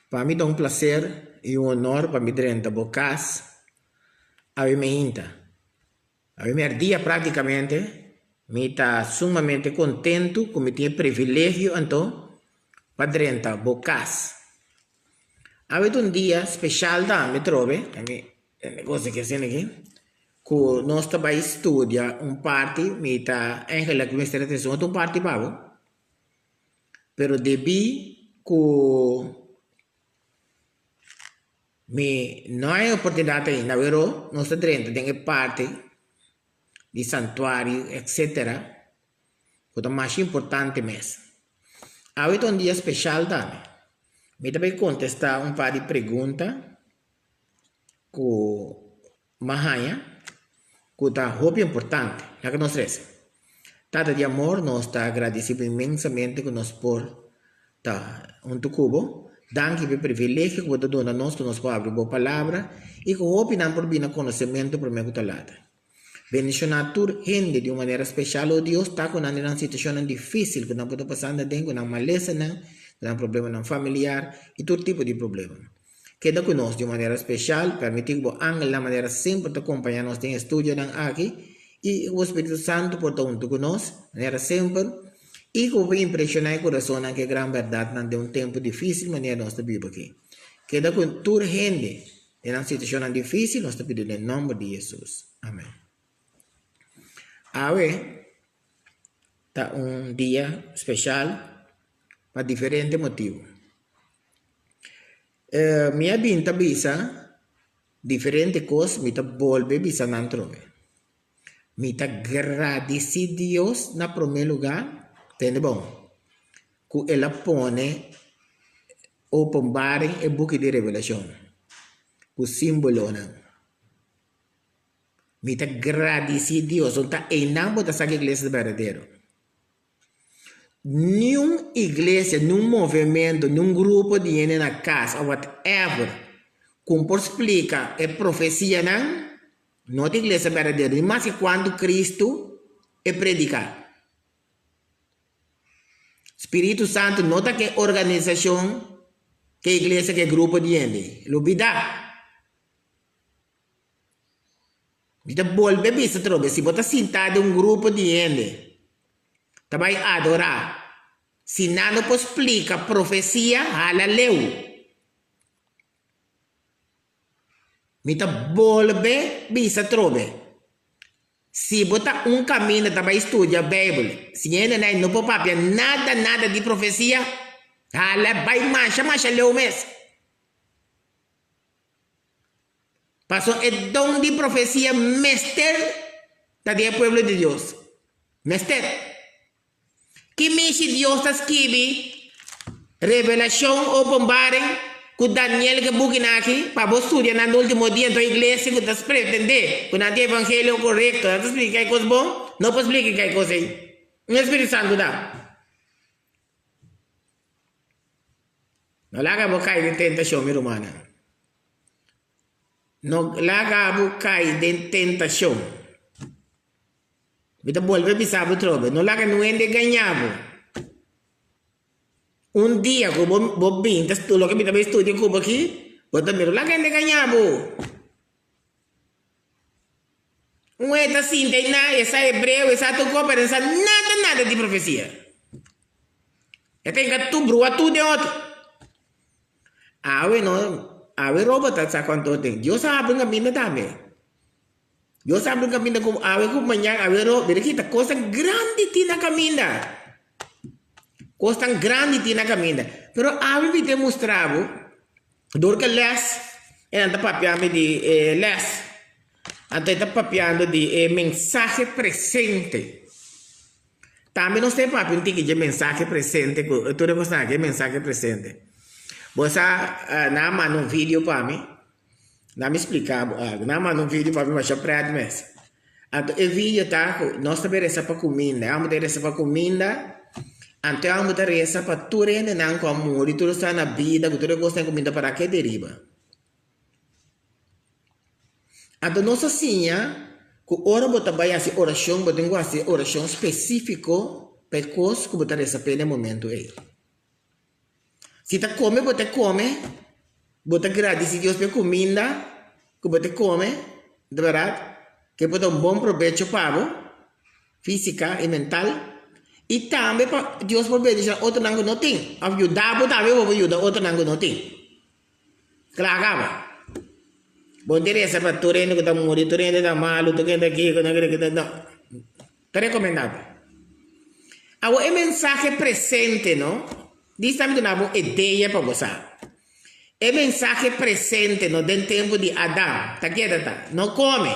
Pa mi ta un placer y un honor pa mi drenta bo cas awe meinta. Awe merdia practicamente mi ta sumamente contento cu mi tin e privilegio anto pa drenta bo cas. Awe ta un dia special tambe trobe, mi negocio ki asina aki, cu nos ta bay studia un parti, mi ta eigenlijk mester a trece otro parti pa bo. Pero debí ku mi no hay oportunidat ainda, awero nos ta drenta den e parti di santuario etcetera ku ta masha importante mes. Awe ta un dia speshal tambe. Mi ta bai kontestá un par di pregunta ku. M'a haña ku ta hopi importante. Laga nos resa. Tata di amor, nos ta agradesí bo inmensamente ku nos por ta huntu ku bo. Danki pa e privilegio ku bo ta duna nos ku nos por abri bo Palabra i ku hopinan por bini na konosementu promé ku ta lata. Bendishoná tur hende di un manera speshal, o Dios, ta ku nan den nan situashonnan difísil ku nan por ta pasando aden, ku nan malesanan, ku nan problemanan familiar i tur tipo di problema. Keda ku nos di un manera speshal, permití ku bo angelnan manera semper ta kompañá nos den e studionan aki i ku bo spiritu santu por ta huntu ku nos manera semper i ku bo por impreshoná e kurasonnan ku e gran bèrdatnan den un tempu difísil manera nos ta biba aki. Keda ku tur hende den nan situashonnan difísil, nos ta pidi den nòmber di Hesus. Amèn. Awe ta un dia speshal pa diferente motibu. Mi a bin ta bisa diferente kos, mi ta bolbe bisa nan trobe. Mi ta gradisí Dios na promé lugá, tende bon, ku el a pone openbaring e buki di Revelashon ku símbolonan. Mi ta gradisí Dios, ta einan bo ta sa ku iglesia ta berdadero. Niun iglesia, niun movemento, niun grupo di hende na kas of whatever ku por splika e profesianan no ta iglesia berdadero, ni maske kuantu Kristu e prediká. Spiritu Santu no ta ke organisashon, ke iglesia, ke grupo di hende. Lubidá. Mi ta bolbe bisa atrobe, si bo ta sintá den un grupo di hende ta bai adorá, si nan no por splika profesia, hala leu. Mi ta bolbe bisa atrobe, si bo ta un kaminda ta bai studia Beibel, si hendenan no por papia nada nada di profesia, hala bai masha masha leu mes. Pasobra e don di profesia mester ta den e pueblo di Dios. Mester. Ki mishi Dios ta skibi Revelashon, Openbaring, ku Daniel ku e bukinan aki pa bo studia nan di ultimo dia? Anto iglesia ku ta pretende ku nan tin evangelio korekto, nan ta splika e kos bon? No por splika e kos ei. Un e Spiritu Santu da. No laga bo kai den tentashon, mi rumannan. No laga bo kai den tentashon. Mi ta bolbe bisa bo trobe, no laga niun hende gaña bo. Un dia ku bo bo bin ta loke mi ta bai studia ku bo aki, bo ta mira, no laga hende gaña bo. Un e ta sinta ei na, e sa hebreo, e sa tur kos, pero e no sa nada nada di profesia. E ta hinka tur brua tur den otro. Awe no, awe roba ta sa kuantu ten. Dios a habri un kaminda tambe. Dios a habri un kaminda ku awe ku mañan awe ro, mira kita kosnan grandi tin na kaminda. Kosnan grandi tin na kaminda. Pero awe mi ta mustra bo. Dor ke les e nan ta papiando di e les, anto e ta papiando di e mensahe presente. Tambe nos ta papia un tiki dje mensahe presente ku tur e kosnan aki e mensahe presente. Bo sa nan a manda un video pa mi, nan mi splika bo algu, nan a manda un video pa mi masha pret mes. Anto e video ta ku nos ta bai resa pa kuminda, e amo ta resa pa kuminda, anto e amo ta resa pa tur hendenan ku a muri, tur esta na bida, ku tur e kosnan ku kuminda para ke deriba. Anto nos a siña ku ora bo ta bai hasi orashon, bo tin ku hasi orashon spesífiko pa e kos ku bo ta resa p'e na e momentu ei. Si ta kome bo ta kome, bo ta gradisí Dios pa e kuminda ku bo ta kome, di bèrdat, ke por ta un bon probecho pa bo, físika i mental, i tambe pa Dios por bendishoná otronan ku no tin, òf yuda bo tambe pa bo yuda otronan ku no tin. Kla kaba. Bo no ta resa pa tur hende ku ta muri, tur hende ta malu, tur hende ta kiko, no. Ta recomendabel. Awor e mensahe presente no, dis ta mi duna bo idea pa bo sa. E mensahe presente no den tempo di Adam ta keda ta, no come.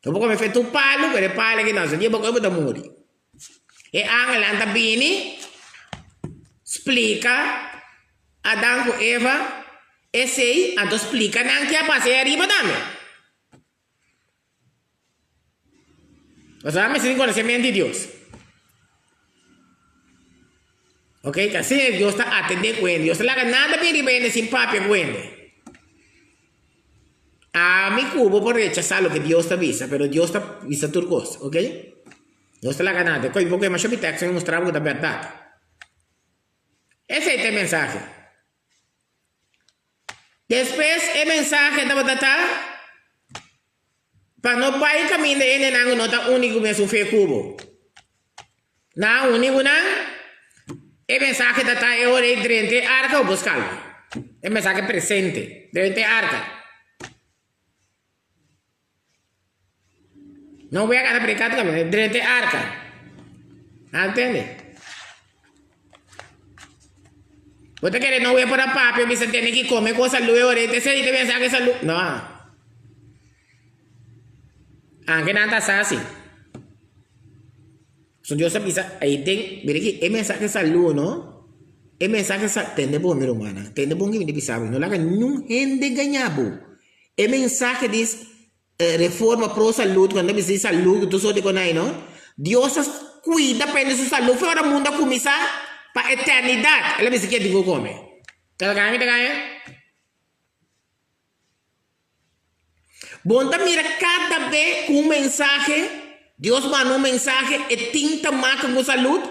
No por come fe tur palu, pero e palu aki no, si dia bo come bo ta muri. E angelnan ta bini splica Adam cu Eva esey, anto splica nan ke a pasa ei ariba tambe. Pasobra mester tin konosementu di Dios. Ok, ta asina Dios ta atendé ku hende. Dios ta laga nada bin riba hende sin papia ku hende. Ami ku bo por rechasá loke Dios ta bisa, pero Dios ta bisa tur kos, ok? Dios ta laga nada. Koe bo kema shopi teksto mi mustra bo ku ta bèrdat. Esei ta e mensahe. Despues e mensahe tabata ta pa no bai kaminda e hendenan ku no ta uni ku mesun fe ku bo. Nan a uni ku nan, e mensahe ta ta e ora ei drenta e arka o bo skalma. E mensahe presente, drenta e arka. No voy a gana predica tambe, drenta e arca. Antende? Bo ta kere no voy a por a papia bisa tene ki come cosa lue ora te seri te pensa que salu. No. Anke nan ta sa si. So Dios a bisa ahí den, mira ki e mensahe salu no. E mensahe sa tende bon mi rumannan, tende bon ki mi ta bisa bo, no laga niun hende gaña bo. E mensahe di Reforma pro salud cuando ta bisa di salud cu tur soort di conai no. Dios ta cuida pa hende su salud for ora mundo a cuminsa pa eternidad. El a bisa kier tin cu come. Ta gaña mi ta gaña? Bon ta mira cada be cu un mensahe Dios manda un mensahe e tin ta maka cu salud.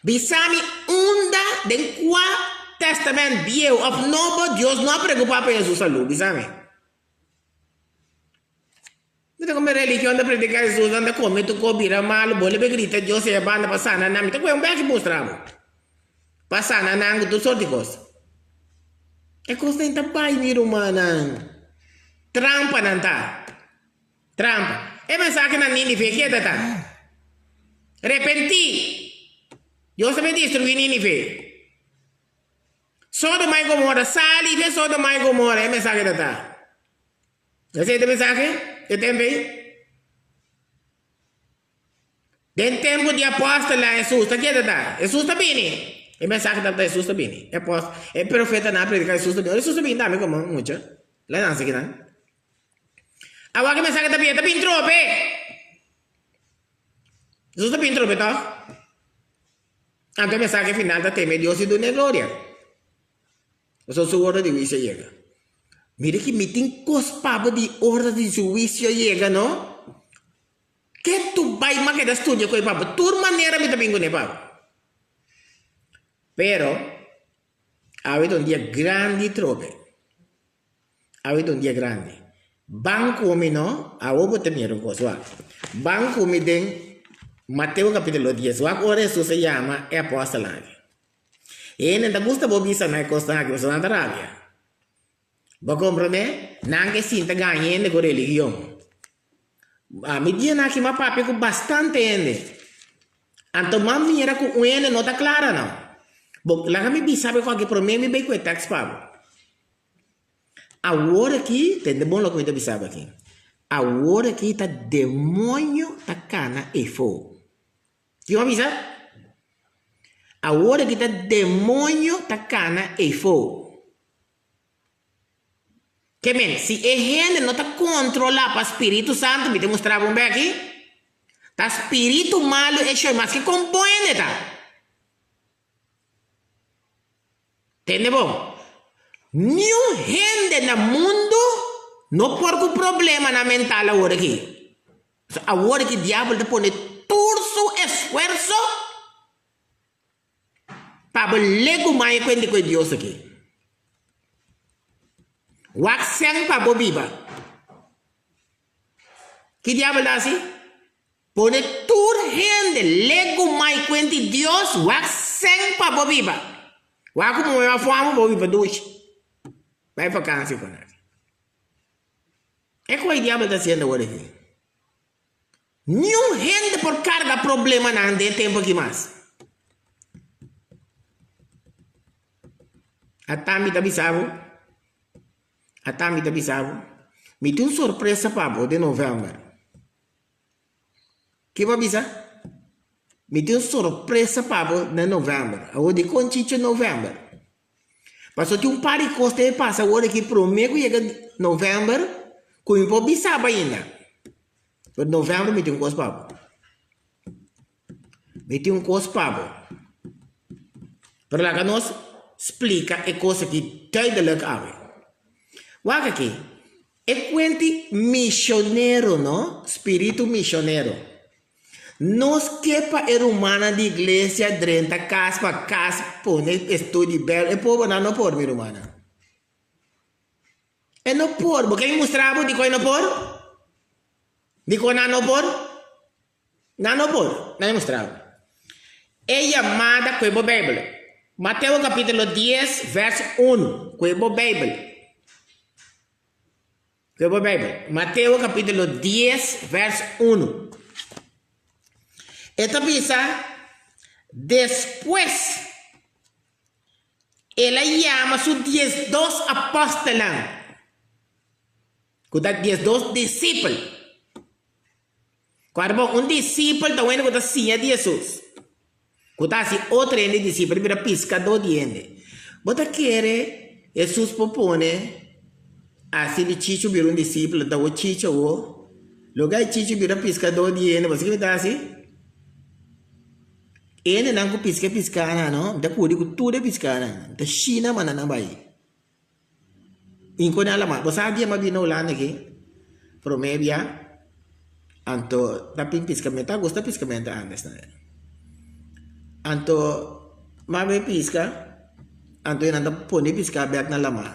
Bisa mi unda den kua Testament Bieu òf Nobo Dios no a preokupá pa Hesus salú? Bisa mi. Mi ta kome religion ta prediká Hesus, nan ta kome tur kos bira malu, bo lebe grita Dios ei a banda pa sana nan. Mi ta kohe un bèki mustra bo. Pa sana nan ku tur sort di kos. E kosnan ta bai mi rumannan. Trampa nan ta. Trampa. E mensahe na Nínive keda ta, Repentí! Dios ta bin destruí Nínive. Sodoma i Gomora, sali di Sodoma i Gomora, e mensahe ta ta. Esei ta e mensahe e tempu ei. Den tempu di apòstelnan Hesus ta keda ta, Hesus ta bini. E mensahe tabata Hesus ta bini. E apòstel, e profetanan a prediká Hesus ta bini. Ora Hesus ta bini tambe komo mucha. La nan sigui nan. Awor ki mensahe ta bini, ta bini trope. Hesus ta bini trope tòg? Anto e mensahe final ta teme Dios i dun'e gloria. Pasobra su ora di huisio a yega. Mira ki mi tin kos pa bo di ora di su huisio a yega no. Ke tu bai ma keda studia ku e papa? Tur manera mi ta bin kuné papa. Pero awe ta un dia grandi trobe. Awe ta un dia grandi. Ban ku mi no, awo bo ta mira un kos wak. Ban ku mi den Mateo kapitulo dies wak ora Hesus a yama e apòstelnan aki. E hende ta gusta bo bisa nan e kosnan aki pasobra nan ta rabia. Bo komprondé? Nan ke sinta gaña hende ku religion. Ami dianan aki m'a papia ku bastante hende. Anto m'a mira ku un hende no ta klara no. Bo laga mi bisa bo ku aki promé mi bai ku e tèks pa bo. Awor aki, tende bon loke mi ta bisa bo aki. Awor aki ta demoño ta kana efo. Kiko a bisa? Awor aki ta demoño ta kana efo. Ke men, si e hende no ta kontrolá pa spiritu santu, mi ta mustra bo un bek aki, ta spiritu malu e shoi, maske kon bon hende ta. Tende bon, niun hende na mundu no por ku problemanan mental awor aki. Awor aki diabel ta pone tur su esfuerso. pa bo legumai e kuenta ku e Dios aki. Wak sèn pa bo biba. Ki diabel ta hasi? Pone tur hende legumai kuenta di Dios, wak sèn pa bo biba. Wak ku bo afó bo biba dushi. Bai vakansi ku nan. E ku e diabel ta hasiendo awor aki? Niun hende por karga problemanan den e tempu aki mas. Ata mi ta bisa bo, ata mi ta bisa bo, mi tin un sorpresa pa bo den novèmber. Ke bo a bisa? Mi tin un sorpresa pa bo na novèmber. Awor dikon chicho novèmber? Pasobra tin un par di kos ta pasa awor aki promé ku yega novèmber ku mi por bisa bo ainda. Pero novèmber mi tin un kos pa bo. Mi tin un kos pa bo. Pero laga nos splika e kos aki duidelijk awe. Wak aki, e kuenti misionero no, spiritu misionero. Nos ke pa e rumannan di iglesia drenta kas pa kas pone estudio di Bijbel. E pobernan no por, mi rumannan. E no por. Bo ke mi mustra bo dikon e no por? Dikon nan no por? Nan no por. Nan mi mustra bo. E yamada ku e bo Bijbel. Mateo kapitulo dies vers un. Ku e bo Bijbel. Ke bo Bijbel. Mateo capítulo 10, vers 1. E ta bisa, Despues el a yama su diesdos apòstelnan, ku ta diesdos disipel. Kòrda bo, un disipel ta un hende ku ta siña di Hesus, ku ta hasi otro hende disipel, ta bira piskadó di hende. Bo ta kere Hesus por pone hasi di Chicho bira un disipel? Anto awor Chicho awor, loke a Chicho bira piskadó di hende, bo sa kiko ta hasi? Hendenan ku piska e piskanan no, mi ta kuri ku tur e piskanan, mi ta shina manda nan bai. Inko nan lama. Bo sa dia mi a bini Hulanda aki, prome bia, anto ta pin piskamento, ta gusta piskamento antes tambe. Anto mi a bai piska, anto nan ta pone piska bek na lama,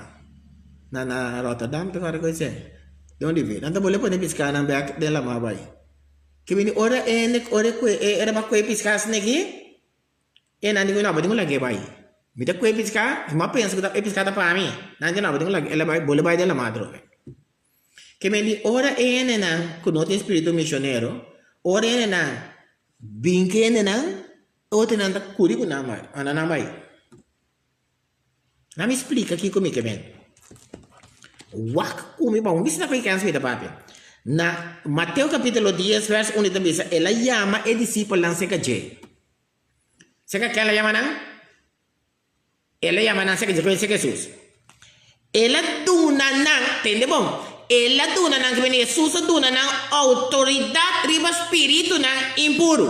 na na Rotterdam ta kore ku esei, donde vi, nan ta bole pone piskanan bek den lama bai. Ke bini ora e ora ku e ora kue piska asin'aki. E nan di ku no, bo tin ku lag'é bai. Mi ta kue piská, mi a pensa ku e piská ta pa mi. Nan di no, bo tin ku lag'é el bai, bo lo bai den lamá atrobe. Ke men di ora e hendenan ku no tin spiritu mishonero, ora e hendenan bin ku e hendenan, e otronan ta kuri ku nan bai, manda nan bai. Nan mi splika kiko mi ke men. Wak ku mi pa un bisita ku e kens mi ta papia. Na Mateo kapitulo dies vèrs un e ta bisa, El a yama e disipelnan serka dje. Serka ken el a yama nan? El a yama nan serka dje, serka Hesus. El a duna nan, tende bon, el a duna nan, ke mende Hesus a duna nan outoridat riba spiritunan impuru.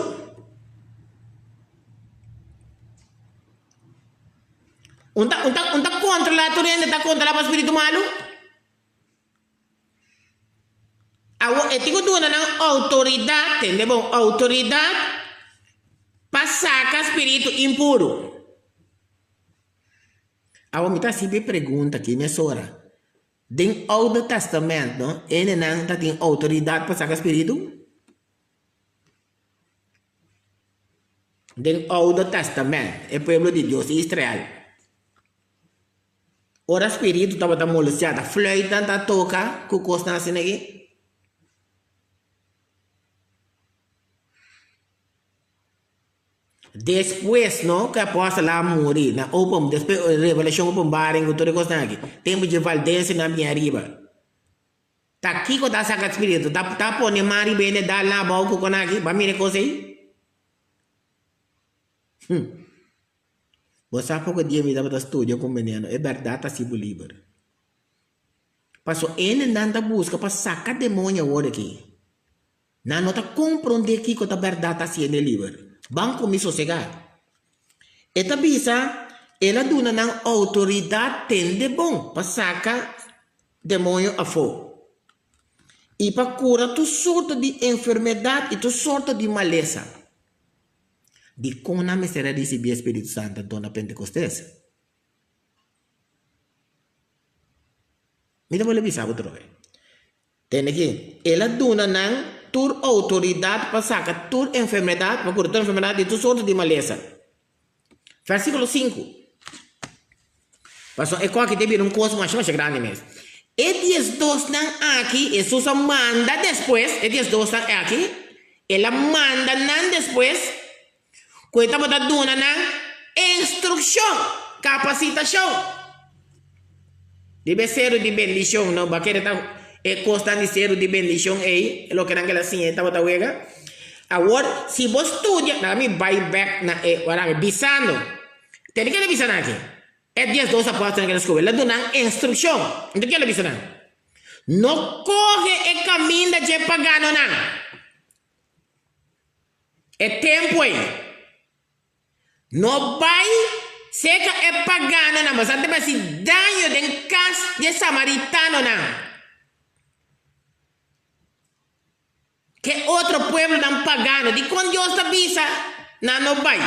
Un ta, un ta, un ta kontrolá tur hende ta kontrolá pa spiritu malu? Awor e tin ku duna nan outoridat, tende bon, outoridat pa saka spiritu impuru. Awor mi ta hasi e pregunta aki mesora. Den Oude Testament no, hendenan ta tin outoridat pa saka spiritu? Den Oude Testament, e pueblo di Dios, Israel, ora spiritu tabata molestiá, ta fluitnan ta toka ku kosnan asina aki. Despues no, ku e apòstelnan a muri, na open, despues revelashon openbaring ku tur e kosnan aki, tempu dje valdensenan bini ariba. Ta kiko ta saka spiritu? Ta ta pone man riba hende dal nan abou ku kon aki? Bo a mira e kos ei? Hm. Bo sa poko dia mi tabata studia ku veneno, e bèrdat ta hasi bo liber. Paso hendenan ta buska pa saka demoño awor aki. Nan no ta komprondé kiko ta bèrdat ta hasi hende liber. Ban ku mi sosegá. E ta bisa, El a duna nan outoridat tende bon pa saka demoño afó i pa kura tur sorto di enfermedat i tur sorto di malesa. Dikon nan mester a risibí e spiritu santu anto na Pentekostes? Mi ta bolbe bisa bo otro bes. Tende aki, el a duna nan tur outoridat pa saka tur enfermedat, pa kura tur enfermedat i tur sorto di malesa. Versíkulo sinku. Pasobra e kòki ta bira un kos masha masha grandi mes. E diesdosnan aki Hesus a manda despues, e diesdosnan aki, el a manda nan despues ku e tabata duna nan instrukshon, kapasitashon. Riba e seru di bendishon, no bo a kere ta e kosnan di seru di bendishon ei, loke nan keda siña e tabata wega. Awor, si bo studia, laga mi bai bèk na e ora mi bisando, tende ke el a bisa nan aki? E diesdos apòstelnan keda skohe, el a duna nan instrukshon. Anto ke el a bisa nan? No kohe e kaminda dje paganonan. E tempu ei, no bai serka e paganonan, pasobra nan ta hasi daño den kas di e samaritanonan. Ke otro pueblonan pagano, dikon Dios ta bisa nan no bai?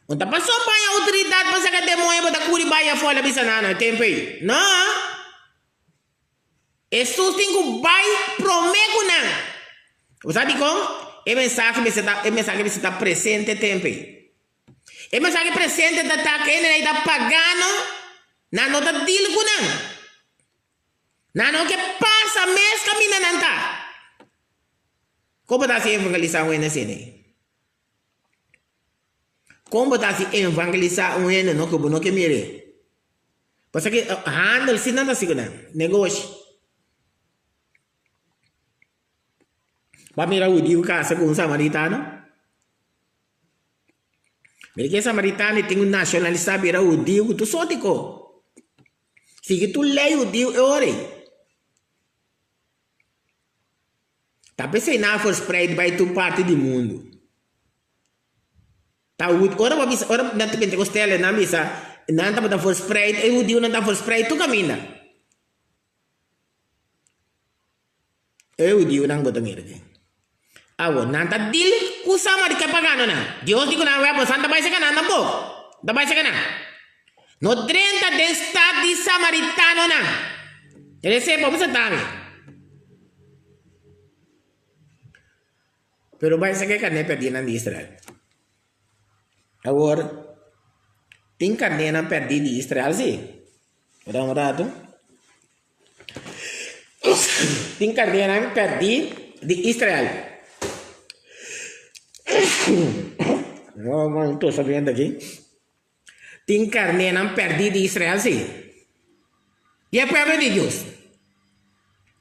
No ta pasobra bo haña outoridat pa saka demoño bo ta kuri bai afó, el a bisa nan e tempu ei. No! Hesus tin ku bai promé ku nan. Bo sa dikon? E mensahe mester ta, e mensahe mester ta presente tempu ei. E mensahe presente ta ta ku hende ei ta pagano, nan no ta deal ku nan. Nan no ke pasa mes kaminda nan ta. Kon bo ta hasi evangelisá un hende asina ei? Kon bo ta hasi evangelisá un hende no ku bo no ke mir'é? Pasobra ke handel si nan ta hasi ku nan, negoshi. Bo a mira hudiu kasa ku un samaritano? Mira ke samaritano e tin un nashonalisá bira hudiu ku tur sorti ko. Sigui tur lei hudiu e ora ei. Ta p'esei nan a verspreid bai tur parti di mundu. Ta hud, ora bo bisa, ora nan ta Pentecostales nan bisa, nan tabata verspreid, e hudiunan ta verspreid tur kaminda. E hudiunan bo ta mira den. Awor, nan ta deal ku sama di ke paganonan. Dios di ku nan, wè, boso ta bai seka nan tampoko. Ta bai seka nan. No drenta den stat di samaritanonan. Esei bo bisa tambe. Pero bai saka e karné pèrdínan di Israel. Awor, tin karnénan pèrdí di Israel sí. Ora un ratu. Tin karnénan pèrdí di Israel. No, no, tosa biento aki. Tin karnénan pèrdí di Israel, sí. Di e pueblo di Dios.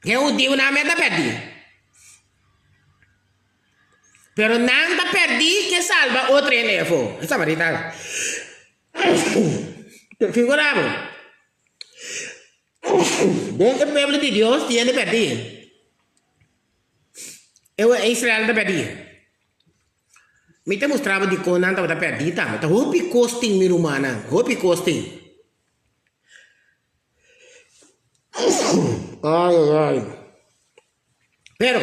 E hudiunan mes ta pèrdí. Pero nan ta pèrdí ke salba otro hende afó, e samaritano. Figura bo, den e pueblo di Dios tin hende pèrdí. E Israel ta pèrdí. Mi ta mustra bo dikon nan tabata pèrdí tambe. Ta hopi kos tin, mi rumannan, hopi kos tin. Ai, ai, ai. Pero,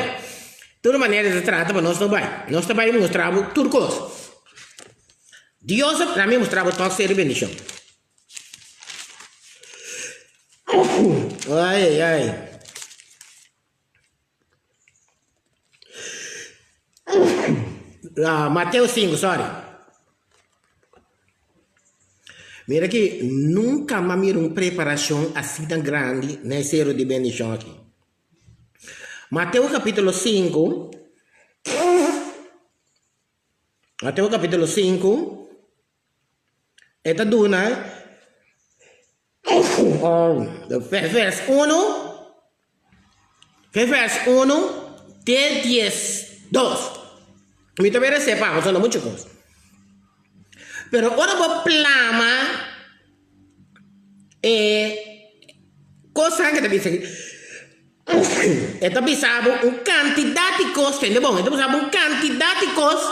tur manera ta trata pa nos no bai. Nos ta bai mustra bo tur kos. Dios a mi mustra bo tòg ser di bendishon. Ai, ai, ai. Mateo sinku, sorry. Mira aki, nunka mi a mira un preparashon asina grandi na e sero di bendishon aki. Mateo kapitulo sinku, Mateo kapitulo sinku, e ta duna Vers unu, vers unu te diesdos. Mi ta bira sepa, pasobra no muchu kos. Pero ora bo plama e kosnan ke ta bisa aki, e ta bisa bo un kantidat di kos, tende bon, e ta bisa bo un kantidat di kos.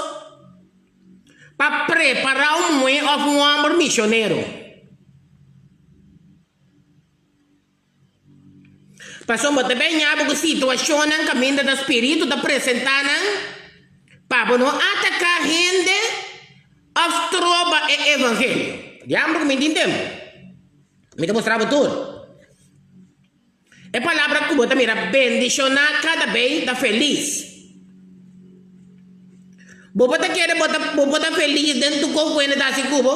Pa prepará un muhé òf un hòmber misionero. Pasobra bo ta bèña bo ku situashonnan kaminda ta spiritu ta presentá nan pa bo no ataká hende. Òf stroba e evangelio. Diablo ku mi tin tempu. Mi ta mustra bo tur. E palabra ku bo ta mira bendishoná kada bei ta felis. Bo por ta kere bo ta bo por ta felis den tur kos ku hende ta hasi ku bo?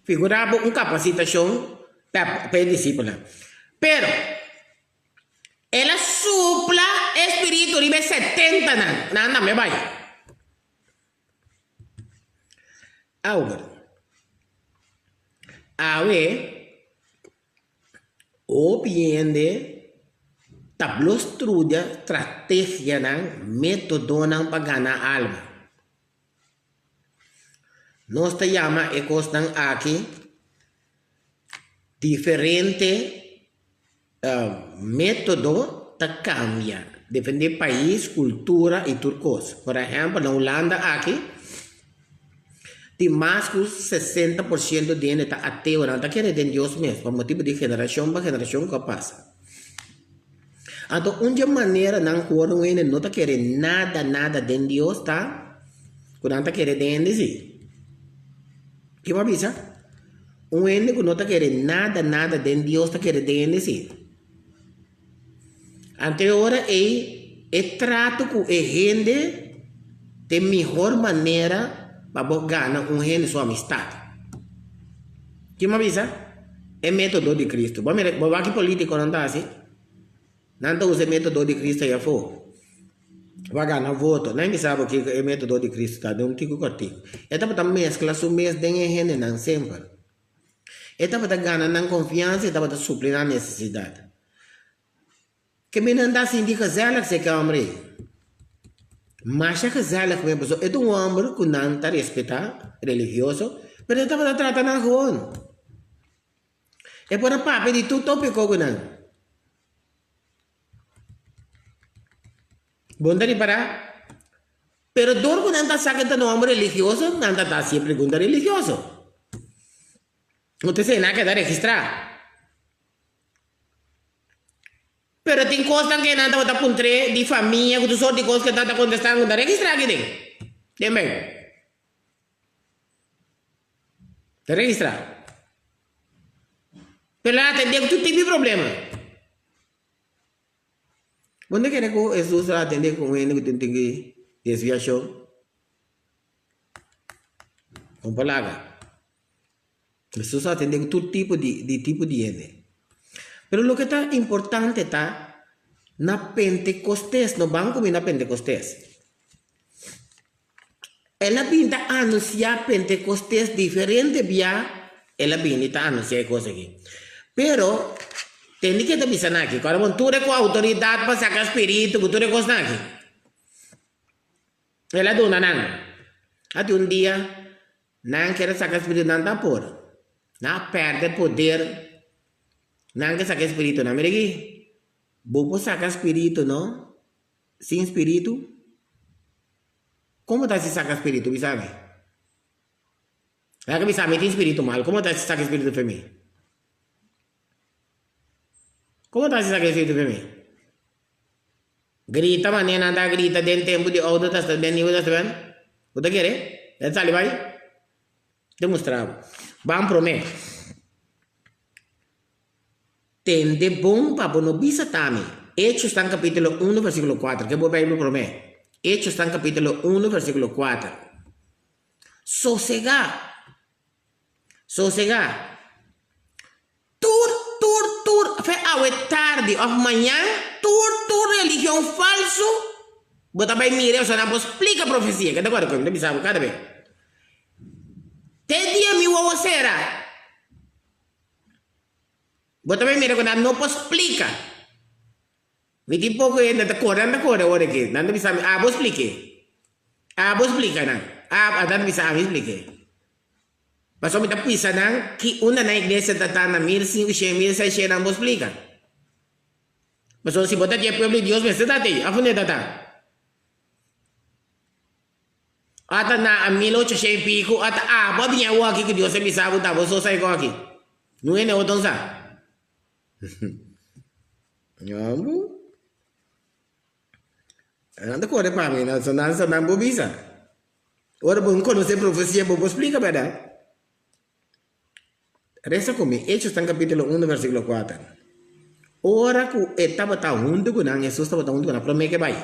Figurá bo un kapasitashon pa pa e disipelnan. Pero el a supla e spiritu riba e setentanan. Nan tambe bai. Awor, awe hopi hende ta blo studia strategianan, metodonan pa gana alma. Nos ta yama e kosnan aki diferente Método ta kambia depende pais, kultura i tur kos. Por ehèmpel na Hulanda aki tin mas ku 60 por siento di hende ta ateo, nan ta kere den Dios mes pa motibu di generashon pa generashon ku a pasa. Anto un di e maneranan ku ora un hende no ta kere nada nada den Dios ta ku nan ta kere den hende si. Ke bo a bisa? Un hende ku no ta kere nada nada den Dios ta kere den hende si. Anto e ora ei e trato ku e hende ta e mihor manera pa bo gana un hende su amistat. Kin bo a bisa? E metodo di Cristo. Bo a mira, bo wak ki politikonan ta hasi? Nan ta usa e metodo di Cristo ei afó pa gana voto. Nan bisa bo kiko e metodo di Cristo ta den un tiko kòrtiku. E tabata meskla su mes den e hendenan semper. E tabata gana nan konfiansa i tabata supli nan nesesidat. Ke mi nan ta sinti gezellig si e hòmber ei. Masha gezellig mes pasobra e ta un hòmber ku nan ta respetá, religioso, pero e tabata trata nan gewoon. E por a papia di tur tópiko ku nan. Bon ta ripará? Pero dor ku nan ta sa ku e ta un hòmber religioso, nan ta ta hasi e pregunta religioso. No ta esei nan a keda registrá. Pero tin kosnan ku nan tabata puntr'é di famia ku tur sort di kos ku e tabata kontestá ku ta registrá aki den den Beibel. Ta registrá. Pero nan a atendé ku tur tipo di problema. Bo no kere ku Hesus a atendé ku un hende ku tin tiki desviashon? Un palabra. Hesus a atendé ku tur tipo di di tipo di hende. Pero loke ta importante ta na Pentekostes, no ban kuminsá na Pentekostes. El a bin ta anunsiá Pentekostes diferente bia el a bini ta anunsiá e kos aki. Pero, tende ke ta bisa nan aki, kòrda bon, tur e ku outoridat pa saka spiritu ku tur e kosnan aki, el a duna nan. Ati un dia nan kere saka spiritu, nan ta por. Nan a pèrdè poder, nan ke saka e spiritunan. Mira aki, bo por saka spiritu no, sin spiritu? Komo ta si saka spiritu? Bisa mi. Laga bisa mi tin spiritu mal. Komo ta si saka spiritu fe mi? Komo ta si saka spiritu fe mi? Grita manera nan ta grita den tempu di Oudo Testament, Nieuwe Testament. Bo ta kere? E ta sali bai? Te mustra bo. Ban prome. Tende bon pa bo no bisa ta mi. Hechosnan capítulo uno versículo cuater. Ke bo Bijbel promé. Hechosnan capítulo uno versículo cuater. Sosegá. Sosegá. Tur, tur, tur, fe awe tardi of mañan, tur, tur religion falso, bo ta bai mira esnan nan por splica profecia. Ke ta acuerdo cu mi? Mi ta bisa bo cada bes. Te dia mi wowo cera. Bo ta bay mira cu nan no por splica. Mi tin poco hende ta core, nan ta core awor aki. Nan ta bisa mi, abo splique. Abo splica nan. Abo, nan ta bisa ami splique. Pasobra mi ta pisa nan ki unda nan iglesia ta ta na 1500, 1600 nan bo splica. Pasobra si bo ta di e pueblo di Dios mester ta tey. Af unda e ta ta? Ata na 1800 y pico, ata abo a biña awor aki cu Dios a bisa bo ta bo so sa e aki. No hende otro sa. Abo. Nan ta core pa mi, nan sa nan bo bisa. Ora bo no konosé profesia bo por splika bèrdat? Resa ku mi, Hechosnan kapítulo unu versíkulo kuater. Ora ku e tabata huntu ku nan, Hesus tabata huntu ku nan promé ku e bai.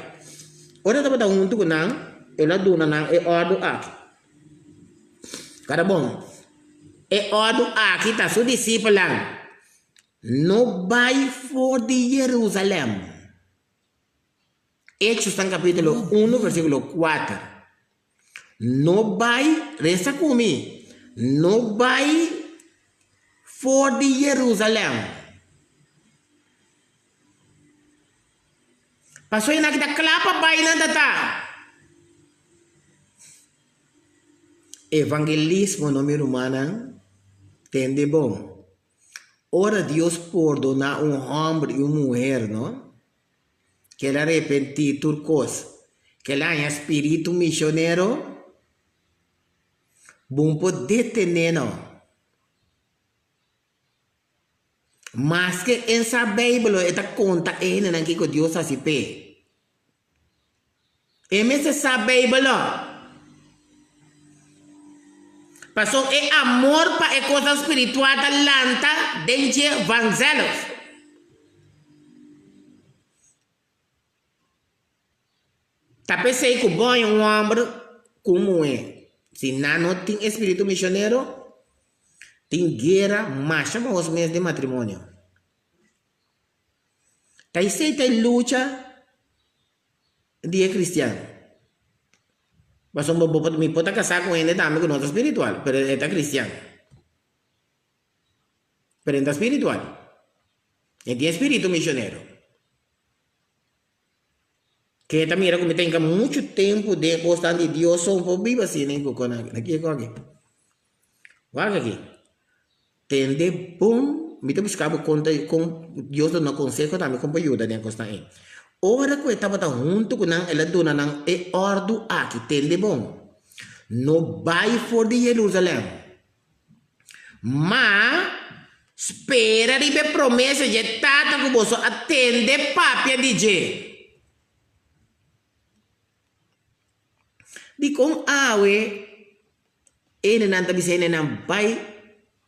Ora e tabata huntu ku nan, el a duna nan e òrdu aki. Kada bon, e òrdu aki ta su disipelnan, No bai for di Jerusalèm. Hechosnan kapítulo unu versíkulo kuater. No bai, resa ku mi, no bai for di Jerusalèm. Pasobra nan ki ta kla pa bai nan ta ta. Evangelismo no mi rumannan, tende bon. Ora Dios pordoná un hòmber i un muher no, Kel a repentí tur kos. Kel a haña spiritu misionero. Bon por detené no. Maske en sa Beibel e ta konta e hendenan kiko Dios hasi p'e. E mester sa Beibel. Pasobra e amor pa e kosnan spiritual ta lanta den dje vanzelf. Ta p'esei ku bo haña un hòmber ku un muhé, si nan no tin e spiritu misionero, tin guera masha mahos mes den matrimonio. Ta esei ta e lucha di e cristian. Pasobra bo por, mi por ta casá cu hende tambe cu no ta spiritual, pero e ta cristian. Pero e ta spiritual. E tin e spiritu misionero. Ke ta mira cu mi ta hinca mucho tempo den e cosnan di Dios, so mi por biba asina cu con aki. Na kico aki? Wak aki. Tende bon, mi ta buska bo kon ta kon Dios ta duna konseho tambe kon pa yuda den e kosnan ei. Ora ku e tabata huntu ku nan el a duna nan e òrdu aki, Tende bon, no bai for di Jerusalèm, ma spera riba e promesa dje Tata ku boso a tende papia di dje. Dikon awe Hendenan ta bisa hendenan bai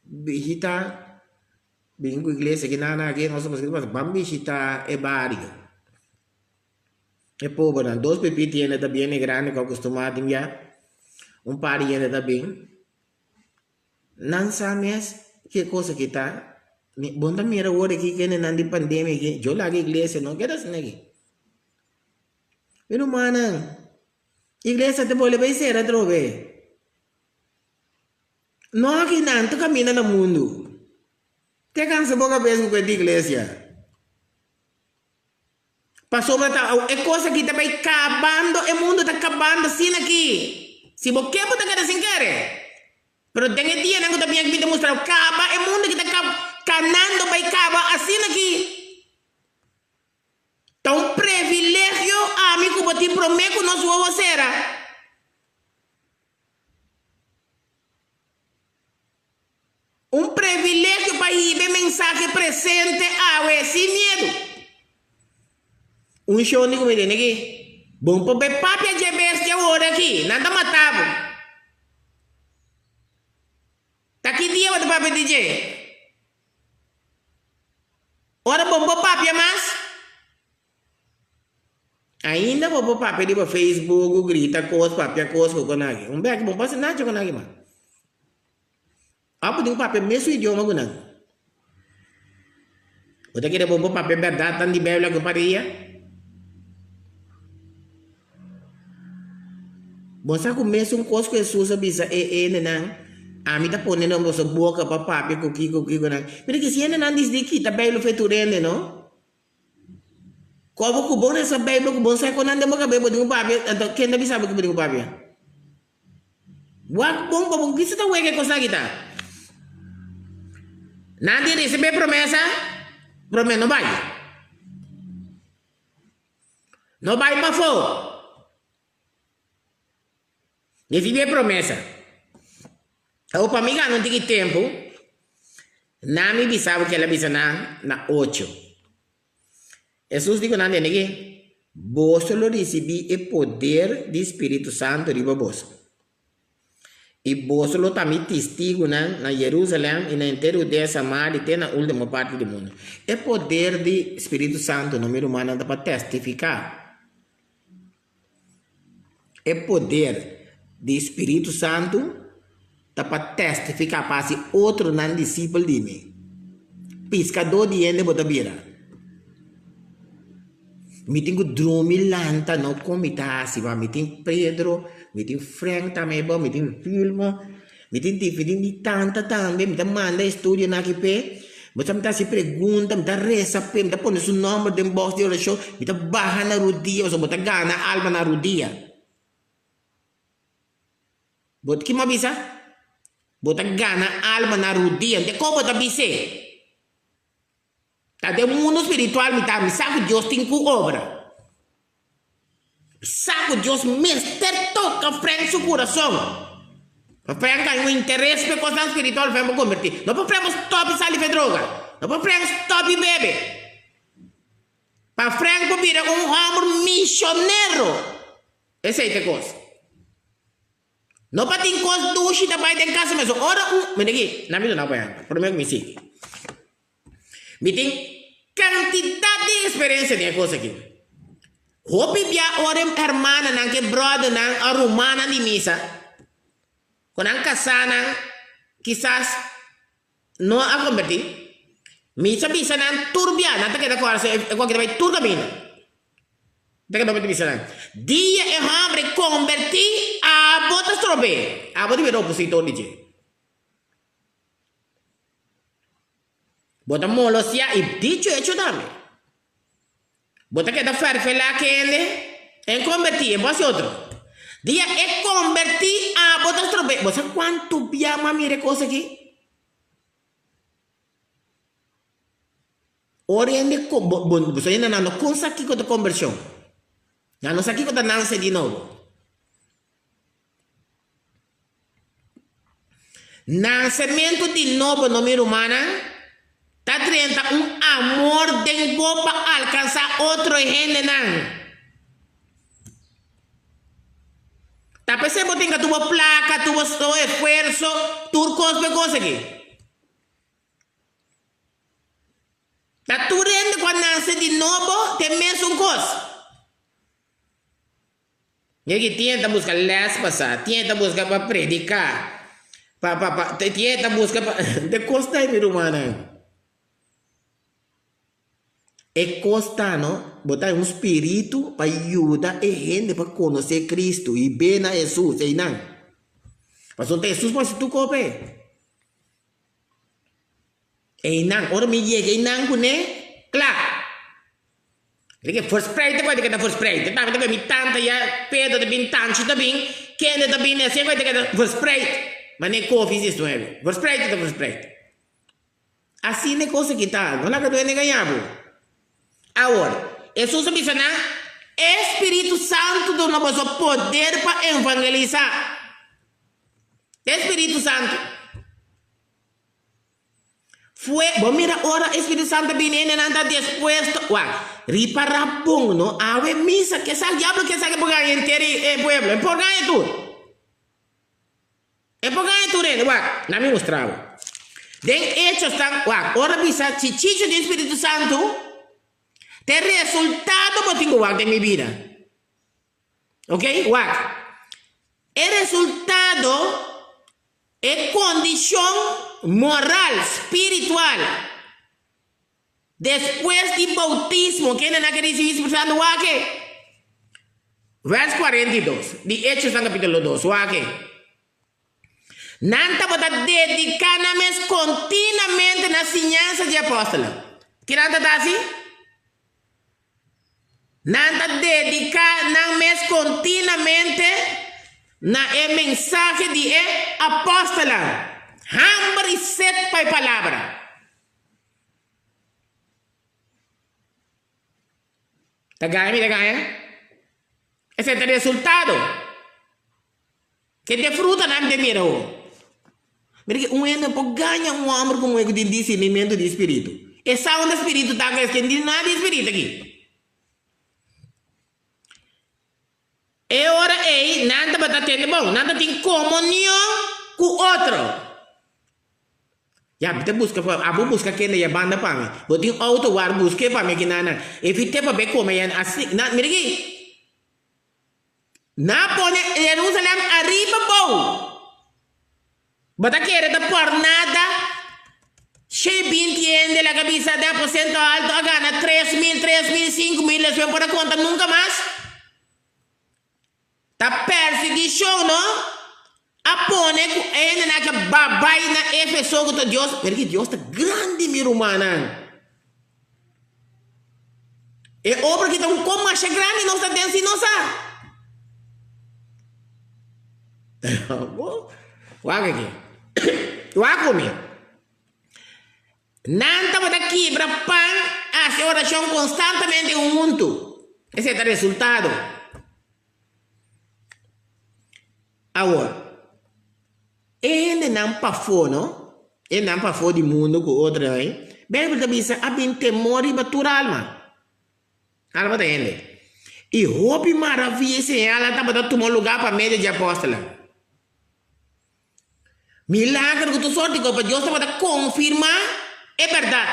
bishita bin ku iglesia ki nan aki nos ta pasa ban bishita e bario e pobernan dos pipit hende ta bien e grandi ku a kustumá tin bia un par di hende ta bin nan sa mes ke kos aki ta bo no ta mira awor aki kendenan di pandemia aki yo laga iglesia no keda asina aki mi rumannan. Iglesia ta bolbe bay sera atrobe. No aki nan ta camina na mundu. Te cansa bo cabes cu cuenta iglesia. Pasobra ta e cos aki ta bay cabando, e mundo ta cabando asina aki. Si bo ke bo ta keda sin kere. Pero den e dianan cu ta bin aki mi ta mustra bo caba e mundo aki ta canando bay caba asina aki. Ta un previlegio ami ku bo tin promé ku nos wowo sera. Un previlegio pa hiba e mensahe presente awe sin miedu. Un shon di ku mi tene aki, Bon por be papia dje bestia awor aki, nan ta mata bo. Ta ki dia bo ta papia di dje? Ora bo por papia mas, ainda bo por papia riba Facebook, grita kos, papia kos ku kon aki. Un bek bo no por hasi nacha kon aki mas. Abo tin ku papia mesun idioma ku nan. Bo ta kere bo por papia bèrdatnan di Beiblia ku paria? Bo sa ku mesun kos ku Hesus a bisa e hendenan, Ami ta pone na boso boka pa papia ku kiko ku kiko nan. Mira ki si hendenan disidi kita Beibel fe tur hende no. Kobo ku bo resa Beibel ku bo sa kon nan den bo kabes bo tin ku papia, anto ken ta bisa bo ku bo tin ku papia? Wak bon pa bo kisa ta weka e kosnan aki ta. Nan tin risibi e promesa, prome no bai. No bai pafó. Ricibi e promesa. Awor pa mi gana un tiki tempu, nan mi bisa bo kel a bisa nan na ocho. Hesus di ku nan tende ki, Boso lo ricibi e poder di Spiritu Santu riba boso. I boso lo ta mi tistigunan na Jerusalèm i na henter Hudea, Samaria i te na último parti di mundu. E poder di Spiritu Santu, no mi rumannan, ta pa testifiká. E poder di Spiritu Santu ta pa testifiká, pa hasi otronan disipel di mi. Piskadó di hende bo ta bira. Mi tin ku drumi lanta no kon mi ta hasi ma mi tin Pedro, mi tin Frank tambe bo, mi tin Vilma, mi tin diferente di tanta tambe, mi ta manda e estudionan aki p'e, bo sa mi ta hasi pregunta, mi ta resa p'e, mi ta pone su nomber den box di orashon, mi ta baha na rudia pasobra bo ta gana alma na rudia. Bo ki mi a bisa? Bo ta gana alma na rudia, ente kon bo ta bis'é? Ta den mundu spiritual mi ta, mi sa ku Dios tin ku obra. Mi sa ku Dios mester toka Frank su kurason. Pa Frank haña un interes pa e kosnan spiritual, Frank por kombertí. No pa Frank por stòp di sali pa e droga. No pa Frank stòp di bebe. Pa Frank por bira un hòmber mishonero. Esei ta e kos. No pa tin kos dushi ta bai den kasa mesun. Ora un, mira aki, nan mi duna bo ehèmpel, promé ku mi sigui. Mi tin kantidat di eksperensia den e kos aki. Hopi bia ora e hermananan ku e bròdernan o rumannan di misa ku nan kasánan kisas no a kombertí, mi sa bisa nan tur bia, nan ta keda ku e ku ta bai tur kaminda. Ta keda ta bisa nan, Dia e hòmber kombertí, abo ta strob'é, abo ta bira opositor di dje. Bo ta molostia i dicho hecho tambe. Bo ta keda ferfelá kende en kombertí, en bo hasi otro. Dia e kombertí, abo ta strob'é. Bo sa kuantu bia mi a mira e kos aki? Ora hende bo bo sa hende nan no kon sa kiko ta kombershon. Nan no sa kiko ta nanse di nobo. Nansementu di nobo no mi rumannan ta drenta un amor den bo pa alkansá otro hendenan. Ta p'esei bo tin ka tur bo plaka, tur bo esfuerso, tur kos pa e kos aki. Ta tur hende ku a nanse di nobo ta e mesun kos. Yeki tin e ta buska les pa sa, tin e ta buska pa prediká, pa pa pa tin e ta buska pa de kos ta mi rumannan. E kos ta no, bo ta un spiritu pa yuda e hende pa konosé Kristu i be na Hesus einan. Pasobra ta Hesus por hasi tur kos p'e. Einan, ora mi yega einan kuné, kla. Riba e verspreid ta keda verspreid. Ta tabata mi tanta ya Pedro ta bin Tanchi ta bin kende ta bin asina ta keda verspreid. Mane kofi si nuebe. Verspreid ta verspreid. Asina e kos aki ta. No laga duende gaña bo. Awor, Hesus a bisa nan, E Spiritu Santu duna boso poder pa evangelisá. E Spiritu Santu. Fue, bo mira ora e Spiritu Santo bini hendenan ta dispuesto, wak, ripara bon no, awe misa ke sa diablo ke sa ke por gaña henter e pueblo, e por gaña tur, e por gaña tur hende, wak, na mi mustra bo, den Hechos tan, wak, ora bisa si chicho tin Spiritu Santo, te resultado bo tin ku wak den mi bida. Ok, wak. E resultado, e kondishon moral, spiritual, despues di boutismo, kende nan ke risibí Spiritu Santu? Wak e. Vèrs 42 di Hechosnan kapítulo 2, wak e. Nan tabata dediká nan mes kontinuamente na siñansa di e apòstelnan. Ki nan ta hasi? Nan ta dediká nan mes kontinuamente na e mensahe di e apòstelnan. Hamber i set pa e palabra. Ta gaña mi ta gaña? Esei ta resultado. Ke te frutanan te mira ho. Mira ke un hende no por gaña un homber ku muher ku tin discernimentu di spiritu. E sa unda spiritu ta ku esken tin nada di spiritu aki. E ora ei nan tabata tende bon, nan ta tin komunion. otro. Ya, mi ta buska pa, abo buska kende ya banda pa mi. Bo tin auto war busk'é pa mi aki nan. E fi te pa be kome ya asi, nan, mira aki. Nan a pone Jerusalem ariba bou. Bo ta kere ta por nada? Shei 20 hende laga bisa den aposento alto a gana 3000, 3000, 5000, despues por a konta nunka mas. Ta persiguishon no a pone ku e hendenan ke babai na Efeso ku ta Dios. Pero ki Dios ta grandi mi rumannan. E obra ki ta un kon masha grandi nos ta den si nos sa. Wak aki. Wak ku mi. Nan tabata kibra pan, hasi orashon konstantemente huntu. Esei ta resultado. Awor, e hendenan pafó, no? E hendenan pafó di mundu ku otro ei, Beibel ta bisa a bin temor riba tur alma. Alma ta hende. I hopi maravia i señalnan tabata tuma lugá pa medio dje apòstelnan. Milager ku tur sorti ku pa Dios tabata konfirmá e bèrdat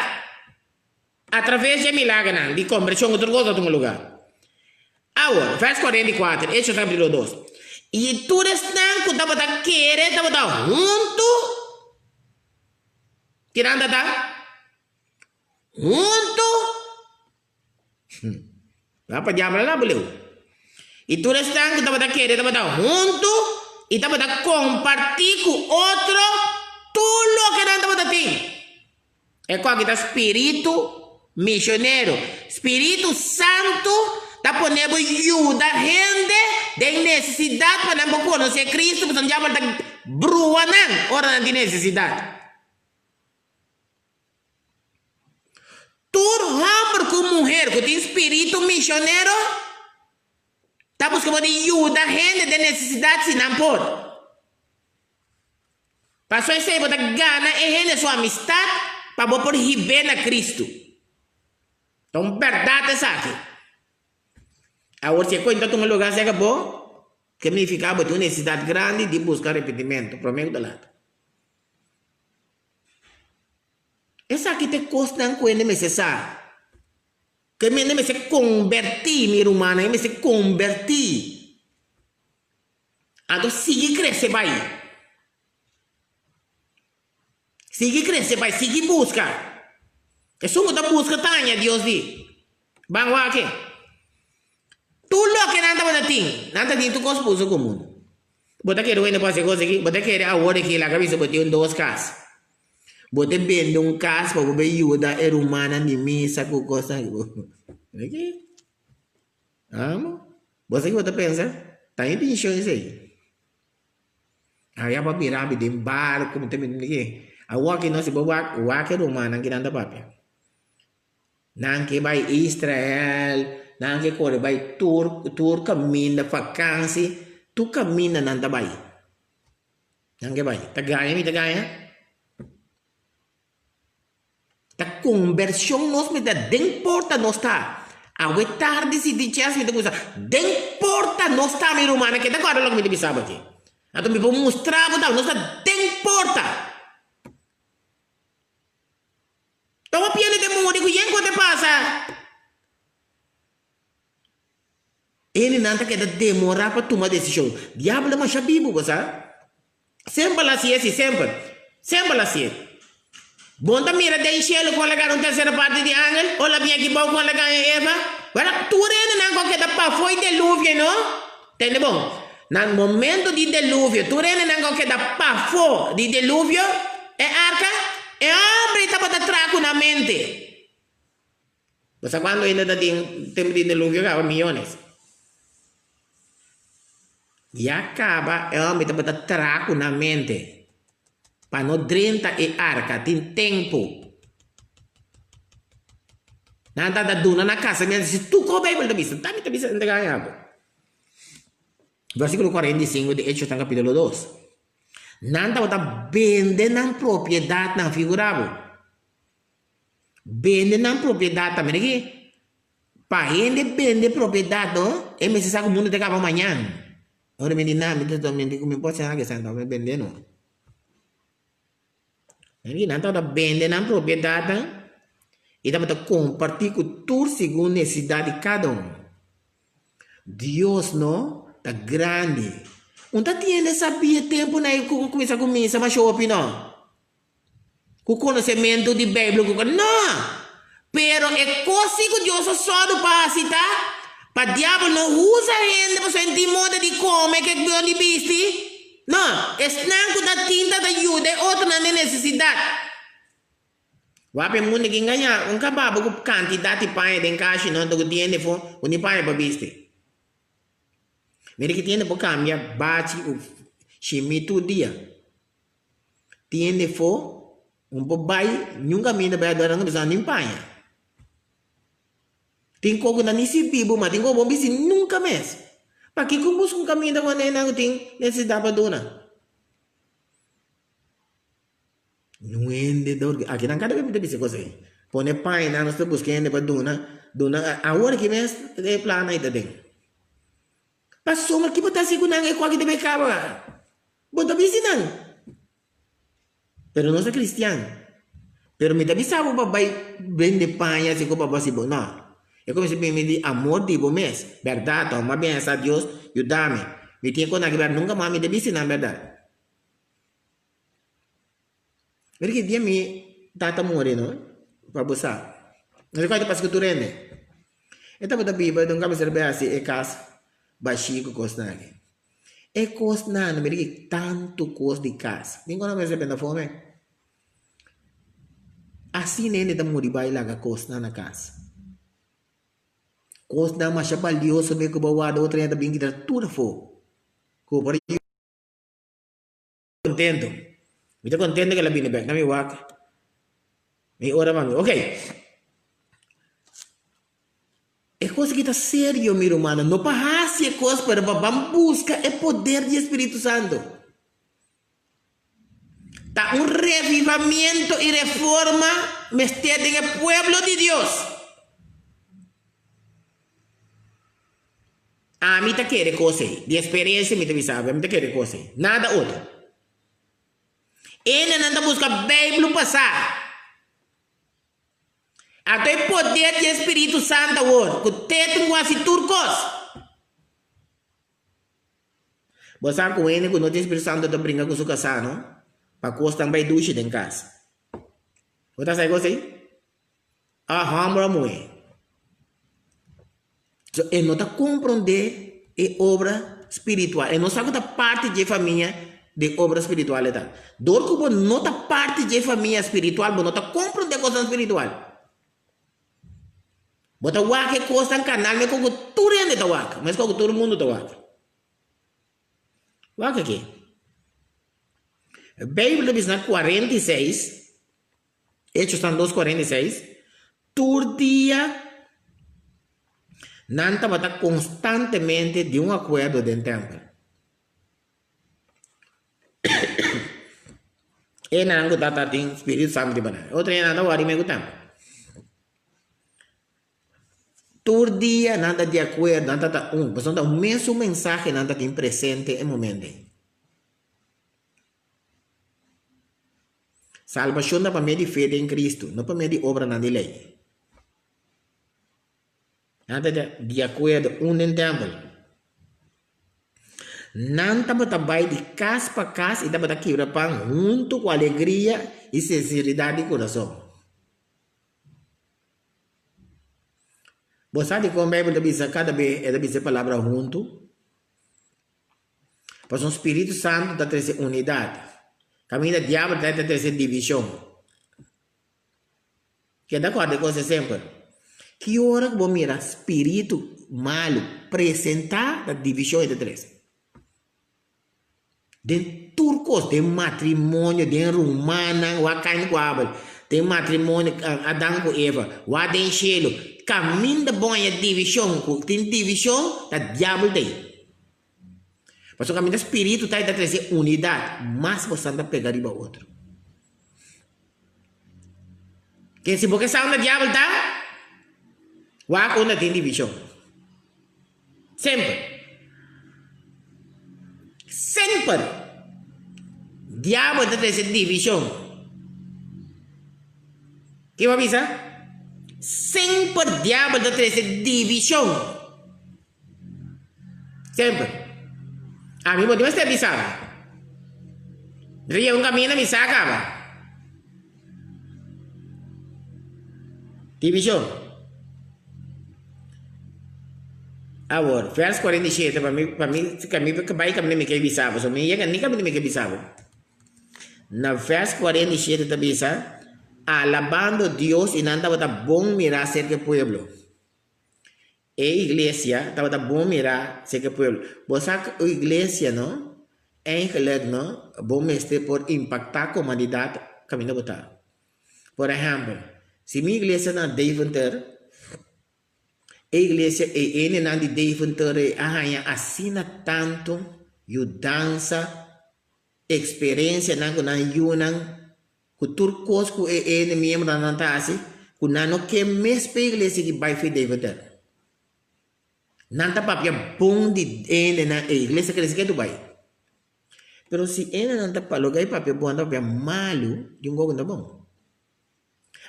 atraves di e milagernan di kombershon ku tur kos a tuma lugá. Awor, vèrs 44, Hechos kapitulo 2, I tur esnan ku tabata kere tabata huntu, kinan ta ta? Huntu. Nan pa diablo la buleu. I tur esnan ku tabata kere tabata huntu i tabata kompartí ku otro tur loke nan tabata tin. E koki ta spiritu misionero. Spiritu Santu ta pone bo yuda hende den nesesidat pa nan por konosé Kristu, pasobra diablo ta brua nan ora nan tin nesesidat. Tur hòmber ku muher ku tin spiritu misionero ta buska bo di yuda hende den nesesidat si nan por. Paso esei bo ta gana e hende su amistat pa bo por hib'é na Kristu. Ta un bèrdat esaki. Awor si e kuenta tuma lugá serka bo, ke nifiká bo tin un nesesidat grandi di buska arepentimentu promé ku ta lat. Esaki ta e kosnan ku hende mester sa. Ku hende mester kombertí, mi rumannan, hende mester kombertí. Anto sigui krese bai. Sigui krese bai, sigui buska. Esun ku ta buska ta haña, Dios di. Ban wak. Tur loke nan tabata tin, nan ta tin tur kos puso komun. Bo ta kere wende por hasi kos aki? Bo ta kere awor aki laga bisa bo tin un dos kas. Bo ta bende un kas pa bo bai yuda e rumannan di misa ku kosnan aki. Amo? Bo sa ki bo ta pensa? Ta intenshon esei. Aya bo a bira abi den barko, bo ta bira ki. Awor aki no si bo wak wak e rumannan kinan ta papia. Nan ke bai Israel, nan ke kore bai tur tur kaminda fakansi, tur kaminda nan ta bai. Nan ke bai. Ta gaña mi ta gaña? Ta kombershon nos mester den porta nos ta. Awe tardi si tin chèns mi ta kuminsá. Den porta nos ta mi rumannan, ke ta kòrda loke mi ta bisa bo aki? Anto mi por mustra bo tambe, nos ta den porta. Toma piende te muri ku yen ku te pasa. Hendenan ta keda demora pa tuma desishon. Diablo ta masha bibu, bo sa. Semper lo hasié si, semper. Semper lo hasié. Bo no ta mira den shelu kon la gana un tersera parti di angel? O la bin aki bou kon la gana Eva? Wèl, tur hendenan ku a keda pafó e deluvio, no? Tende bon. Na momento di deluvio, tur hendenan ku a keda pafó di deluvio, e arka, e hombre tabata traha ku nan mente. Bo sa kuantu hende ta tin tempu di deluvio kaba? Miyones. Ya kaba e hombre tabata traha ku nan mente pa no drenta e arka. Tin tempu. Nan tabata duna nan kasamentu. Si tur kos Beibel ta bisa, ta mi ta bisa nan ta gaña bo. Versíkulo 45 di Hechosnan kapítulo 2. Nan tabata bende nan propiedatnan, figurá bo. Bende nan propiedat tambe. Di ki? Pa hende bende propiedat no, e mester sa ku mundu ta kaba mañan. Ora mi di nan, mi ta mi di ku mi por haci algu esaki, mi bende no. Nan tabata bende nan propiedatnan i tabata kompartí ku tur segun nesesidat di kada un. Dios no ta grandi. Un ta tiende sabí e tempunan ei ku kuminsá ku misa masha hopi no. Ku konosementu di Beibel ku no! Pero e kos si ku Dios a sòru pa hasi ta pa diabel no usa hende pasobra e tin moda di kome ke bon di bisti. No, esnan ku ta tin ta ta yuda e otronan den nesesidat. Wak e mundu ki ngañá un kababa ku kantidat di paña den kashi no anto ku tin hende for ku ni paña pa bisti. Mira ki tin hende por kambia bachi ku shimi tur dia. Tin hende for un por bai niun kaminda bai adora nan ta bisa ni paña. Tin kos ku ta ni sirbi bo ma tin kos ku bo no bisti nunka mes. Pakiko buska un kaminda ku nan ku tin nesesidat pa duna? Niun hende ta orgi aki nan kada bes mi ta bisa e kos ei. Pone paña nos ta buska hende pa duna, duna awor aki mes e plan ei ta den. Pasobra ki bo ta hasi ku nan e kualke ta bay kaba? Bo ta bisti nan. Pero nos ta kristian. Pero mi ta bisa bo pa bay bende paña asi ku pa bo hasi bo. No. E kuminsa bini di amor di bo mes. Bèrdat ò. M'a pensa Dios yuda mi. Mi tin e kos nan aki bèrdat. Nunka mas mi ta bisti nan bèrdat. Mira ki dia mi tata muri no, pa bo sa. No sé kua ta pasa ku tur hende. E tabata biba den un kabesera bai hasi e kas bashí ku kosnan aki. E kosnan, mira ki tantu kos di kas. Tin ku mester benta fome. Asina hende ta muri bai laga kosnan na kas. Kosnan masha balioso mi ku bo warda otro hende ta bin kita tur afó. Ku por. Contento. Mi ta contento que el a bini bek na mi wak. Mi ora pa mi. Ok. E cos aki ta serio, mi rumannan. No pa haci e cos, pero pa ban busca e poder di e Spiritu Santo. Ta un revivamiento y reforma mester den e pueblo di Dios. Ami ta kere kos ei. Di eksperensia mi ta bisa bo, ami ta kere kos ei. Nada otro. Hendenan ta buska Beibel pasá. Anto e poder di e Spiritu Santu awor, ku te tin ku hasi tur kos. Bo sa ku hende ku no tin Spiritu Santu ta bringa ku su kasá, no? Pa kosnan bai dushi den kas. Bo ta sa e kos ei? A hòmber a muhé. So e no ta komprondé e obra spiritual. E no sa ku ta parti dje famia den obra spiritual e ta. Dor ku bo no ta parti dje famia spiritual, bo no ta komprondé kosnan spiritual. Bo ta wak e kosnan karnal meskos ku tur hende ta wak, meskos ku tur mundu ta wak. Wak aki. Beibel ta bisa na 46. Hechosnan dos 46, Tur dia nan tabata konstantemente di un akuerdo den tèmpel. E nan ku tabata tin spiritu santu riba nan. E otro nan ta wòrdu mei ku tèmpel. Tur dia nan ta di akuerdo, nan tabata un, pasobra ta un mesun mensahe nan ta tin presente e momento ei. Salbashon ta pa medio di fe den Kristu, no pa medio di obranan di lei. Nan ta di akuerdo un den tèmpel. Nan tabata bai di kas pa kas i tabata kibra pan huntu ku alegria i sinseridat di kurason. Bo sa dikon Beibel ta bisa kada be e ta bisa e palabra huntu? Pasobra spiritu santu ta trese unidat, kaminda diabel ta ta trese divishon. Keda kòrda e kos ei semper. Ki ora ku bo mira spiritu malu presentá, ta divishon e ta trese. Den tur kos, den matrimonio, den rumannan, wak Kain ku Abel, den matrimonio Adan ku Eva, wak den shelu, kaminda bo haña divishon, ku tin divishon, ta diabel ta ei. Pasobra kaminda spiritu ta ei ta trese unidat, mas bosan ta pega riba otro. Ke si bo ke sa unda diabel ta, wak unda tin divishon. Semper. Semper. Diabel ta trese divishon. Ke bo a bisa? Semper diabel ta trese divishon. Semper. Ami bo tin mester bisa bo. Mi ta yega un kaminda mi sa kaba. Divishon. Awor, vers 47, pa mi, pa mi, pa mi bai kaminda mi ke bisa bo. So mi yega ni kaminda mi ke bisa bo. Na vers 47 ta bisa, Alabando Dios i nan tabata bon mirá serka e pueblo. E iglesia tabata bon mirá serka e pueblo. Bo sa ku iglesia no, eigenlijk no, bo mester por impaktá komanidat kaminda bo ta. Por ehèmpel, si mi iglesia na Deventer, e iglesia ei, hendenan di Deventer ei a haña asina tantu yudansa, Eksperensianan ku nan yunan, ku tur kos ku e ene miembronan ta hasi, ku nan no ke mes pa e iglesia ki bai fi Deventer. Nan ta papia bon di hendenan e iglesia krese ke Dubai. Pero si hendenan ta loke ei papia bon ta papia malu di un kos ku no ta bon.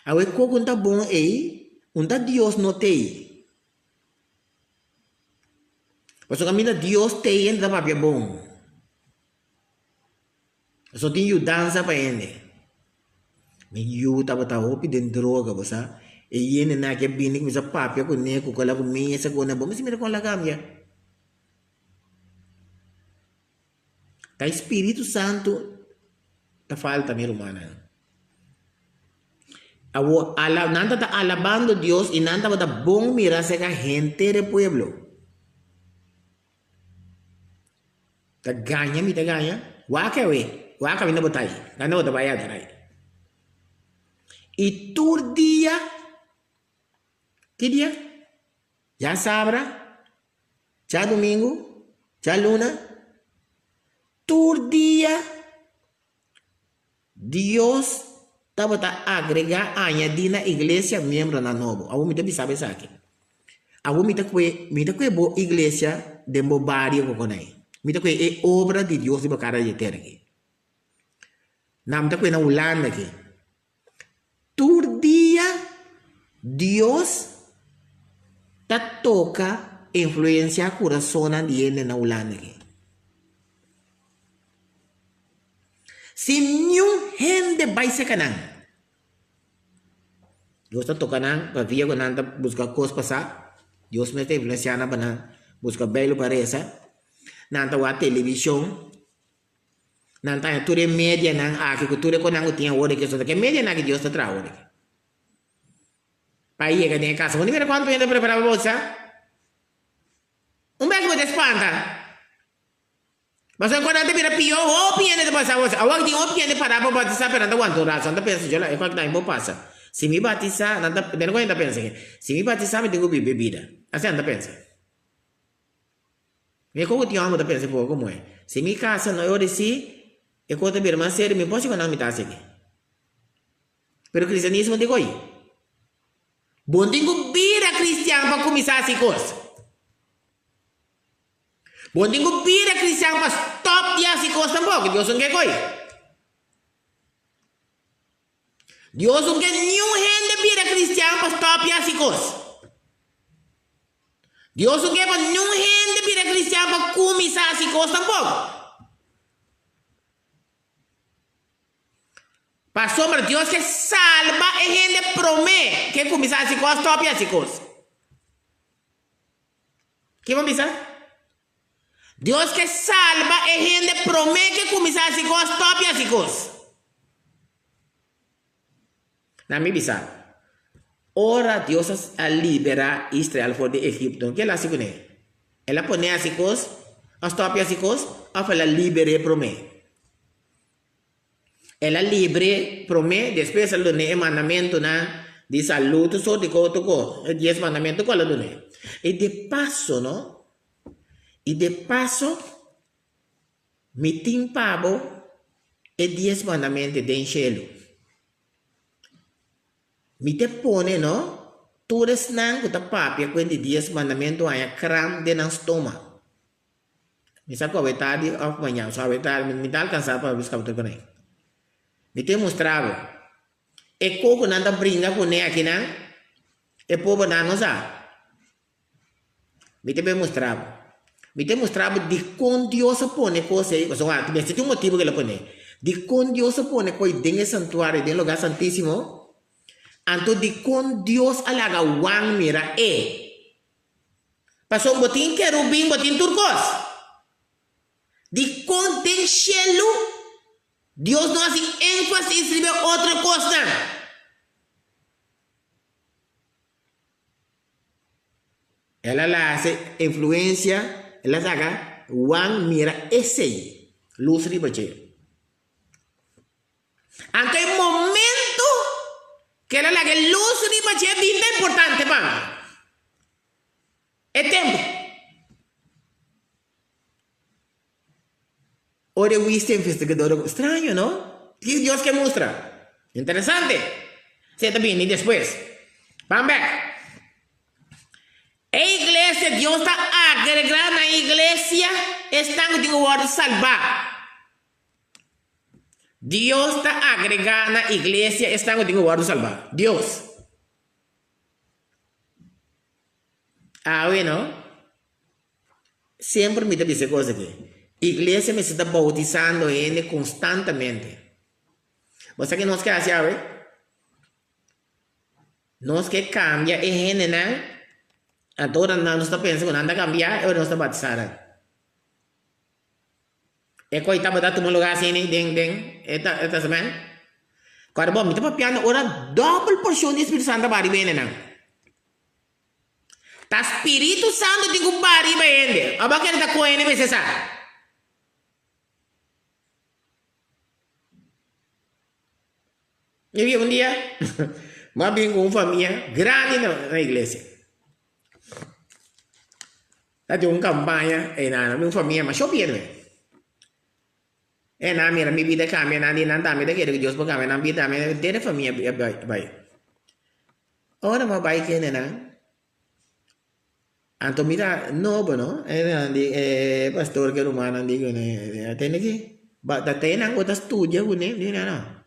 Awe kos ku no ta bon ei, un ta Dios no t'ei. Pasobra kaminda Dios t'ei hende ta papia bon. Pasobra tin yudansa pa hende. Mi yu tabata hopi den droga, bo sa. E hendenan aki a bini kuminsá papia kuné ku kala ku mesa ku bo mester mira kon el a kambia. Ta e Spiritu Santu ta falta mi rumannan. Awor ala nan tabata alabando Dios i nan tabata bon mira aserka henter e pueblo. Ta gaña mi ta gaña? Wak awe, wak awe na bo ta ei, kanda bo ta bai adora ei. I tur dia, ki dia? Djasabra, djadumingu, djaluna, tur dia Dios tabata agregá, añadí na iglesia miembronan nobo. Awor mi ta bisa bo esaki. Awor mi ta kue, mi ta kue bo iglesia den bo bario ku konai. Mi ta kue e obra di Dios riba kara di e tera aki. Nan mi ta kue na Hulanda aki. Tur dia Dios ta toka influensia kurasonnan di hende na Hulanda aki. Si niun hende bai seka nan, Dios ta toka nan pa via ku nan ta buska kos pa sa. Dios mes ta influensia nan pa nan buska Beibel pa resa. Nan ta wak televishon. Nan ta haña tur e medianan aki ku tur e konan ku tin awor aki. Pasobra ke medianan aki Dios ta traha awor aki. Pa yega den e kasa. Bo no mira kuantu hende ta prepara pa bautisa? Un bes bo ta spanta. Pasobra ku nan ta bira pió, hopi hende ta pasa bautisa. Awor tin hopi hende pará pa bautisa pero nan ta wanta un rato. Nan ta pensa, Yo la, e kualke tambe por pasa. Si mi batisa, nan ta, den ku hende ta pensa ke, si mi batisa mi tin ku biba e bida. Asina nan ta pensa. Mi koku tin hòmber ta pensa poko muhé. Si mi kasa no e ora si e kos ta bira mas serio mi por si ku nan mi ta hasi aki. Pero kristianismo di koy. Bo no tin ku bira kristian pa kuminsá hasi kos. Bo no tin ku bira kristian pa stòp di hasi kos tampoko. Dios no ke koy. Dios no ke niun hende bira kristian pa stòp di hasi kos. Dios no ke pa niun hende bira kristian pa kuminsá hasi kos tampoko. Pasobra Dios ke salba e hende promé ke kuminsá hasi kos, stòp di hasi kos. Ke bo bisa? Dios ke salba e hende promé ke kuminsá hasi kos, stòp di hasi kos. Na mi bisa, ora Dios a liberá Israel for di Egipto, ke el a hasi kuné? El a pon'é hasi kos, a stòp di hasi kos, òf el a liber'é promé? El a libr'é promé, despues el a dun'é e mandamentunan di salú, tur sort di kos, tur kos, e dies mandamentu ku el a dun'é. I de paso, no, i de paso mi tin pa bo e dies mandamentu den shelu. Mi ta pone, no, tur esnan ku ta papia ku e di dies mandamentu haña kram den nan stoma. Mi sa ku awe tardi òf mañan, so awe tardi mi ta alkansá pa buska bo tur konei. Mi tin mustra bo. E ko ku nan ta bringa kuné akinan, e pobernan no sa. Mi ta bin mustra bo. Mi ta mustra bo dikon Dios a pone kos ei, pasobra mester tin un motibu ku el a pone. Dikon Dios a pone kos ei den e santuario, den e lugar santísimo? Anto dikon Dios a laga Juan mira e? Pasobra bo tin kerubin, bo tin tur kos. Dikon den shelu Dios no hasi énfasis riba e otro kosnan? El a laga se influencia, el a saca Juan mira esey luz riba dje. Anto e momento ke el a laga e luz riba dje bin ta importante pa mi. E tempo. Ora e wist e investigador a straño no? Ki Dios ke mustra? Interesante! Esei ta bini despues. Ban bek. E iglesia, Dios ta agregá na e iglesia esnan ku tin ku wòrdu salbá. Dios ta agregá na iglesia esnan ku tin ku wòrdu salbá. Dios. Awe no? Semper mi ta bisa e kos aki, Iglesia mester ta boutisando hende konstantamente. Bo sa ke nos ke hasi awe? Nos ke kambia e hendenan, anto ora nan nos ta pensa ku nan ta kambiá, e ora nos ta batisá nan. E kos tabata tuma lugá asina den den e Testament. Kòrda bo, mi ta papiando ora dòbel porshon di Spiritu Santu a baha riba hendenan. Ta Spiritu Santu tin ku baha riba hende. Abo a kere ta kohe hende mester sa. Mi bia un dia, mi a bin ku un famia grandi na iglesia. Ta tin un kampaña einan, un famia masha bien. E nan mira mi bida cambia, nan di nan tambe ta kere cu Dios por cambia nan bida tambe, henter e famia a bay. Ora mi a bay kende nan, anto mi ta nobo no, e nan di e pastor cu e rumannan di cune, tende ki, ta te nan cu ta studia cune, mi di nan no.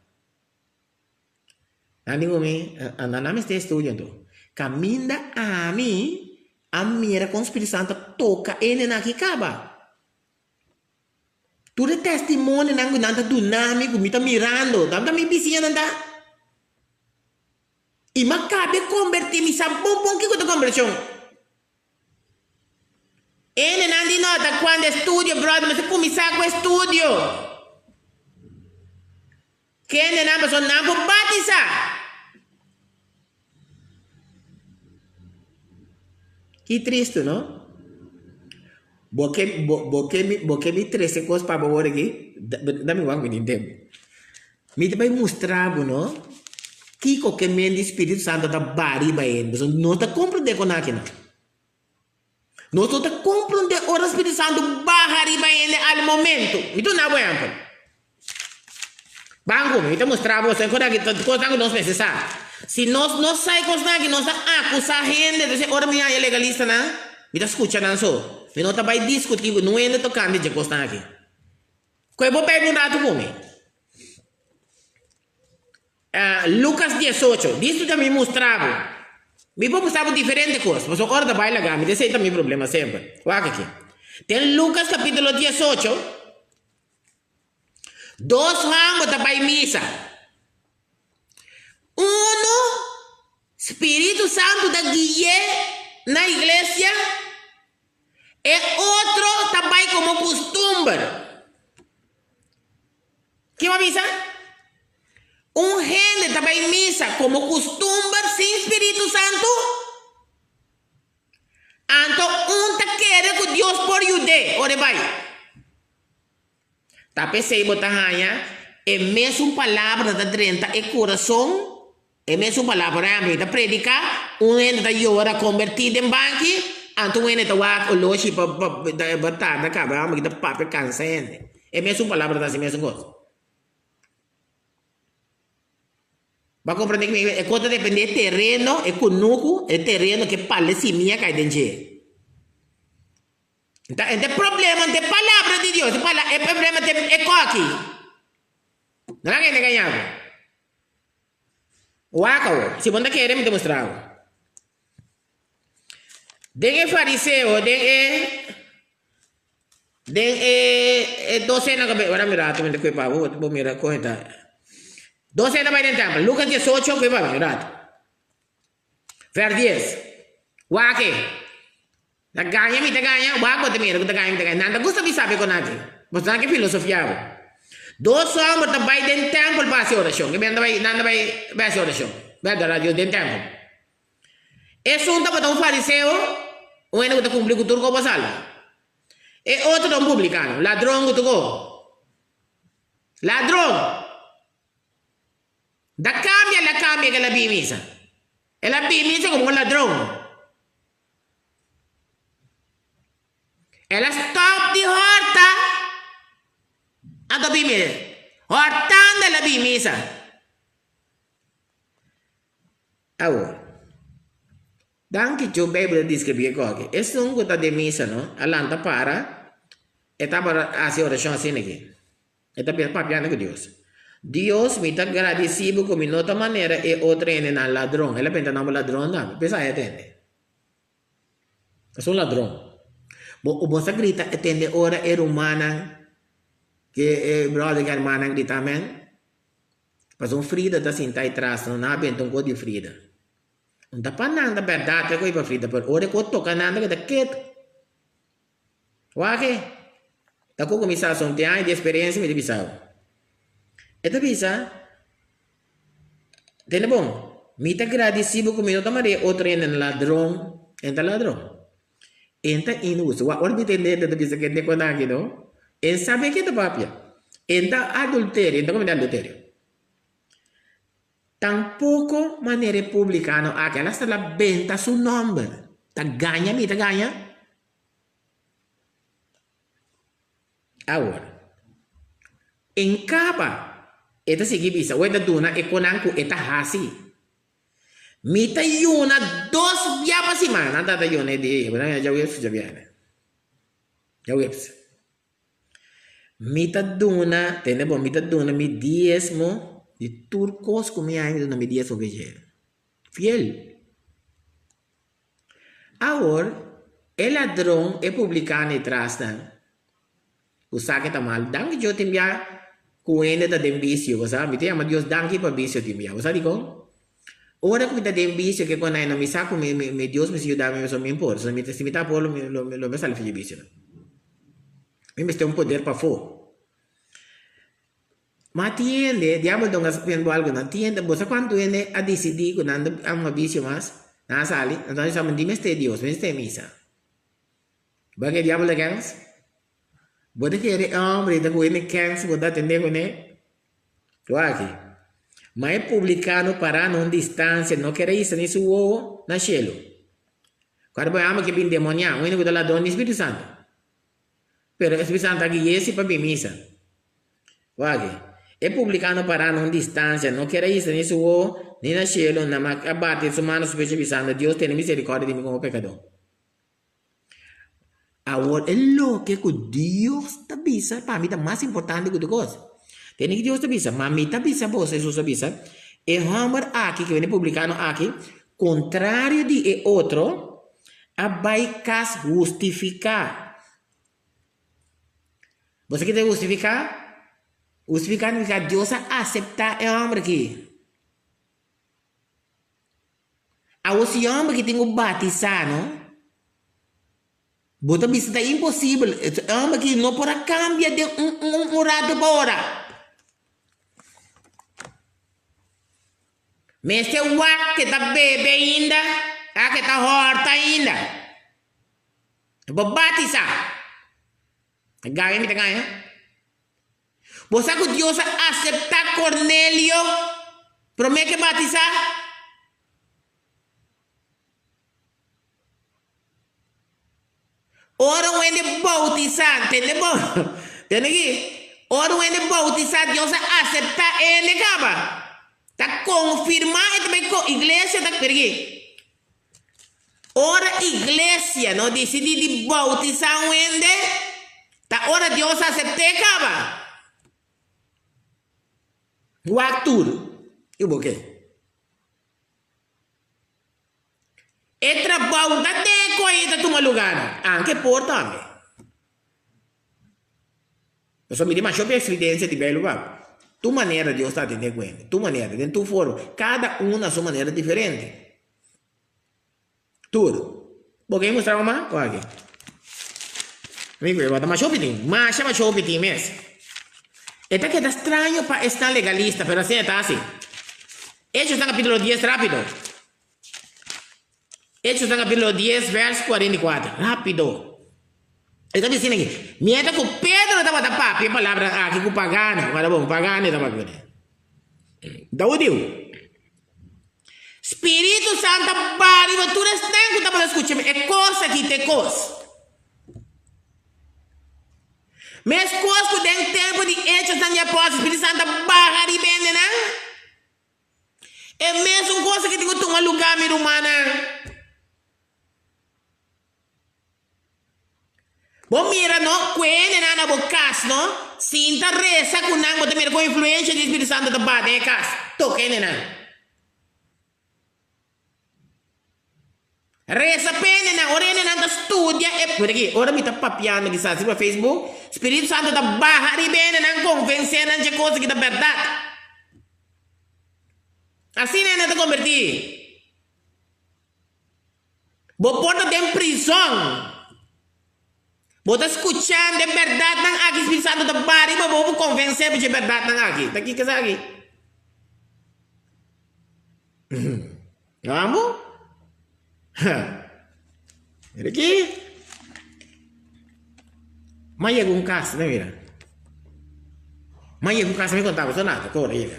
Nan di cu mi, nan a mester studia anto. Caminda ami a mira con Spiritu Santo a toca e nan aki caba. Tur e testimonionan ku nan ta duna mi ku mi ta mirando, tabata mi bisiñanan ta. I mi a kaba e kombertí, mi sa bon bon kiko ta kombershon. Hendenan di no ta kuantu estudio, bròder, mester kuminsá ku estudio. Kendenan pasobra nan por batisá. Ki tristu, no? Bo ke, bo, bo ke mi, bo ke mi trese kos pa bo awor aki? Da mi wak mi tin tempu. Mi ta bai mustra bo, no, kiko ke men di Spiritu Santu ta bari riba hende, pasobra no ta komprendé kon akinan. Nos no ta komprondé ora Spiritu Santu baha riba hende al momento. Mi duna bo ehèmpel. Ban ku mi, mi ta mustra bo esei kosnan aki, kosnan ku nos mester sa. Si nos no sa e kosnan aki, nos ta akusá hende. Entonces ora mi haña legalistanan, mi ta skucha nan so. Mi no ta bai diskutí ku niun hende tokante dje kosnan aki. Koe bo Beibel un ratu ku mi. Lucas diesocho, Distu ta mi mustra bo. Mi por mustra bo diferente kos, pasobra ora ta bai laga mi, esei ta mi problema semper. Wak aki. Den Lucas capítulo diesocho, dos hòmber ta bai misa. Unu, Spiritu Santu ta gui'é na iglesia, e otro ta bai komo kustumber. Ke bo a bisa? Un hende ta bai misa komo kustumber sin Spiritu Santu? Anto un ta kere ku Dios por yud'é ora e bai. Ta p'esei bo ta haña e mesun palabra ta drenta e kurason, e mesun palabra. Por ehèmpel, mi ta prediká, un hende ta yora kombertí den banki, anto un hende ta wak oloshi pa pa tarda kaba, amo ki ta papia kansa hende. E mesun palabra ta hasi mesun kos. Bo a komprendé ku mi e kos ta dependé e tereno, e kunuku, e tereno ke pal e simia kai den dje. Nta e problema no ta e palabra di Dios, e pala e problema ta e koki. No laga hende gaña bo. Wak awor. Si bo no ta kere, mi ta mustra bo. Den e fariseo, den e den e e docena ku ora mi rato mi ta kue pa bo, bo mira kon e ta. Docena bai den tempel. Lucas diesocho kue pa mi un rato. Vers dies. Wak e. Ta gaña mi ta gaña, wak bo ta mira ku ta gaña mi ta gaña. Nan ta gusta bisa be kon aki. Bo sa ke filosofia bo. Dos hòmber ta bai den tèmpel pa hasi orashon. Ke nan ta bai nan ta bai bai hasi orashon, bai adorá Dios den tèmpel. Esun tabata un fariseo, un hende ku ta kumpli ku tur kos pa salba. E otro ta un publikano, ladron ku tur kos. Ladron! Da kambia el a kambia ku el a bin misa. El a bin misa komo un ladron. El a stòp di hòrta, anto bin misa. Hòrtando el a bin misa. Awor, danki cu Bijbel ta describi e koki. Esun cu ta den misa no, a lanta para, e tabata haci oracion asina aki. E ta bisa papiando cu Dios, Dios, mi ta gradeci bo cu mi no ta manera e otro hendenan ladron. El a benta nomber ladron tambe. Pensa e tende. Es un ladron. Bo, bo sa grita e tende ora e rumannan, ke e brother ke hermannan grita amen? Pasobra un Frida ta sinta ai tras, no? Nan a benta un kos di Frida. No ta pa nan ta bèrdat e kos pa Frida, pero ora e kos toka nan ta keda ketu. Wak e? Ta ku kuminsá son tin aña di eksperensia mi ta bisa bo. E ta bisa, Tende bon, mi ta gradisí bo ku mi no ta manda e otro hende na ladron. E ta ladron. E ta inhustu. Wak, ora mi tende e ta bisa kende kon aki no, e sabe ke ta papia. E ta adulterio, e ta komete adulterio. Tampoco manera e publicano aki, al hasta la benta su nomber. Ta gaña mi ta gaña. Awor, en caba e ta sigui bisa, o e ta duna e conan cu e ta haci. Mi ta yuna dos bia pa siman. Nan tata yuna e dia, djaweps, djabièrnè. Djaweps. Mi ta duna, tende bon, mi ta duna mi diesmo di tur kos ku mi hay, mi ta duna mi diesmo pa dje. Fiel. Awor, e ladron, e publikano e trasnan, ku sa ke ta mal, danki Dios tin bia ku hende ta den bisio, bo sa, mi ta yama Dios danki pa bisio tin bia. Bo sa dikon? Ora ku mi ta den bisio ke konai no mi sa ku mi mi Dios mester yuda mi pasobra mi por. So mi si mi ta por lo mi lo mi a sali for di bisio nan. Mi mester un poder pafó. Ma tin hende, diabel ta un bo algu nan, tin hende, bo sa kuantu hende a disidí ku nan ta amo bisio mas, nan a sali, anto nan a bisa mi di mester Dios, mi mester misa. Bo ke diabel ta kens? Bo ta kere e hombre ta ku hende kens bo ta atendé kuné? Wak. Ma e publikano pará na un distansia no kere hisa ni su wowo na shelu. Kòrda bo e homber ke bin demoniá, un hende ku ta ladron di Spiritu Santu. Pero e Spiritu Santu a gui'é si pa bin misa. Wak. E publikano pará na un distansia no kere hisa ni su wowo ni na shelu, na ma a bati su mano su pecho bisando, Dios tene miserikòrdia di mi komo pekadó. Awor e loke ku Dios ta bisa pa mi ta mas importante ku tur kos. Tene ki Dios ta bisa, ma mi ta bisa boso, Hesus a bisa, e hòmber aki, ke bini publikano aki, kontrario di e otro, a bai kas hustifiká. Bo sa kiko ta hustifiká? Hustifiká signifiká Dios a aseptá e hòmber aki. Awor si homber ki tin ku batisá no, bo ta bisa ta imposibel, e homber ki no por a kambia den un un un rato pa ora. Mester wak ke ta bebe ainda, a ke ta hòrta ainda. E por batisá. Ta gaña mi ta gaña? Bo sa ku Dios a aseptá Kornelio promé ku e batisá? Ora un hende boutisá, tende bo, tende aki, ora un hende boutisá Dios a aseptá e hende kaba. Ta konfirmá e ta bai ko iglesia ta, mira aki. Ora iglesia no disidí di boutisá un hende, ta ora Dios asept'é kaba. Wak tur i bo ke. E trabou ta den e koe ta tuma lugar no, anke por tambe. Pasobra mi tin masha hopi experiencia di Bijbel wak. Tur manera Dios ta atende ku hende, tur manera, den tur forma, kada un na su manera diferente. Tur. Bo ke mustra bo mas? Wak aki. Mi ku e ta masha hopi tin, masha masha hopi tin mes. E ta keda straño pa esnan legalista, pero asina e ta hasi. Hechosnan capítulo dies rápido. Hechosnan capítulo dies vers 44. Rápido. E ta diciendo aki, mientras cu Pedro tabata papia e palabra aki cu pagano, wara bon, pagano e ta papia cune. Ta hudiu. Spiritu Santo a baha riba tur esnan cu tabata scucha e cos aki ta e cos. Mescos cu den tempo di Hechosnan di Apóstoles, Spiritu Santo a baha riba hendenan. E mesun kos aki tin ku tuma lugá, mi rumannan. Bo mira no, ku e hendenan na bo kas no, sinta resa ku nan, bo ta mira kon influensha di Spiritu Santu ta baha den e kas. Toka hendenan. Resa pa hendenan, ora hendenan ta studia e, mira aki, ora mi ta papiando kisas riba Facebook, Spiritu Santu ta baha riba hendenan konvensé nan dje kos aki ta bèrdat. Asina hende ta kombertí. Bo por ta den prizòn. Bo ta skuchando e bèrdatnan aki, Spiritu Santu ta baha riba bo pa konvensé bo dje bèrdatnan aki. Ta kiko esaki? Amo? Mira aki. Ma yega un kas, mira mira. Ma yega un kas, mi konta bo nada, kor yega.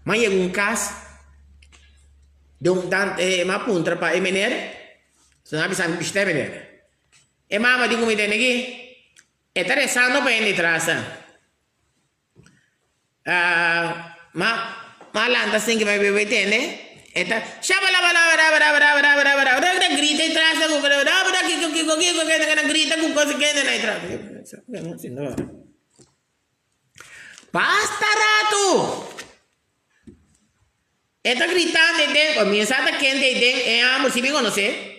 Ma yega un kas, de un tan, eh, ma puntra pa e meneer, so nan a bisa mi bishita e meneer. E mama di ku mi tene aki, e ta rezando pa hende tras. Ma ma lanta sin ki ma bebe tende e ta shabalabalabarabarabarabarabarabara ta grita e tras ta kiko kiko kiko ta grita ku kos kende na e tras. Basta ratu e ta gritando ei den mi sa ta kende ei den e amor si mi konosé.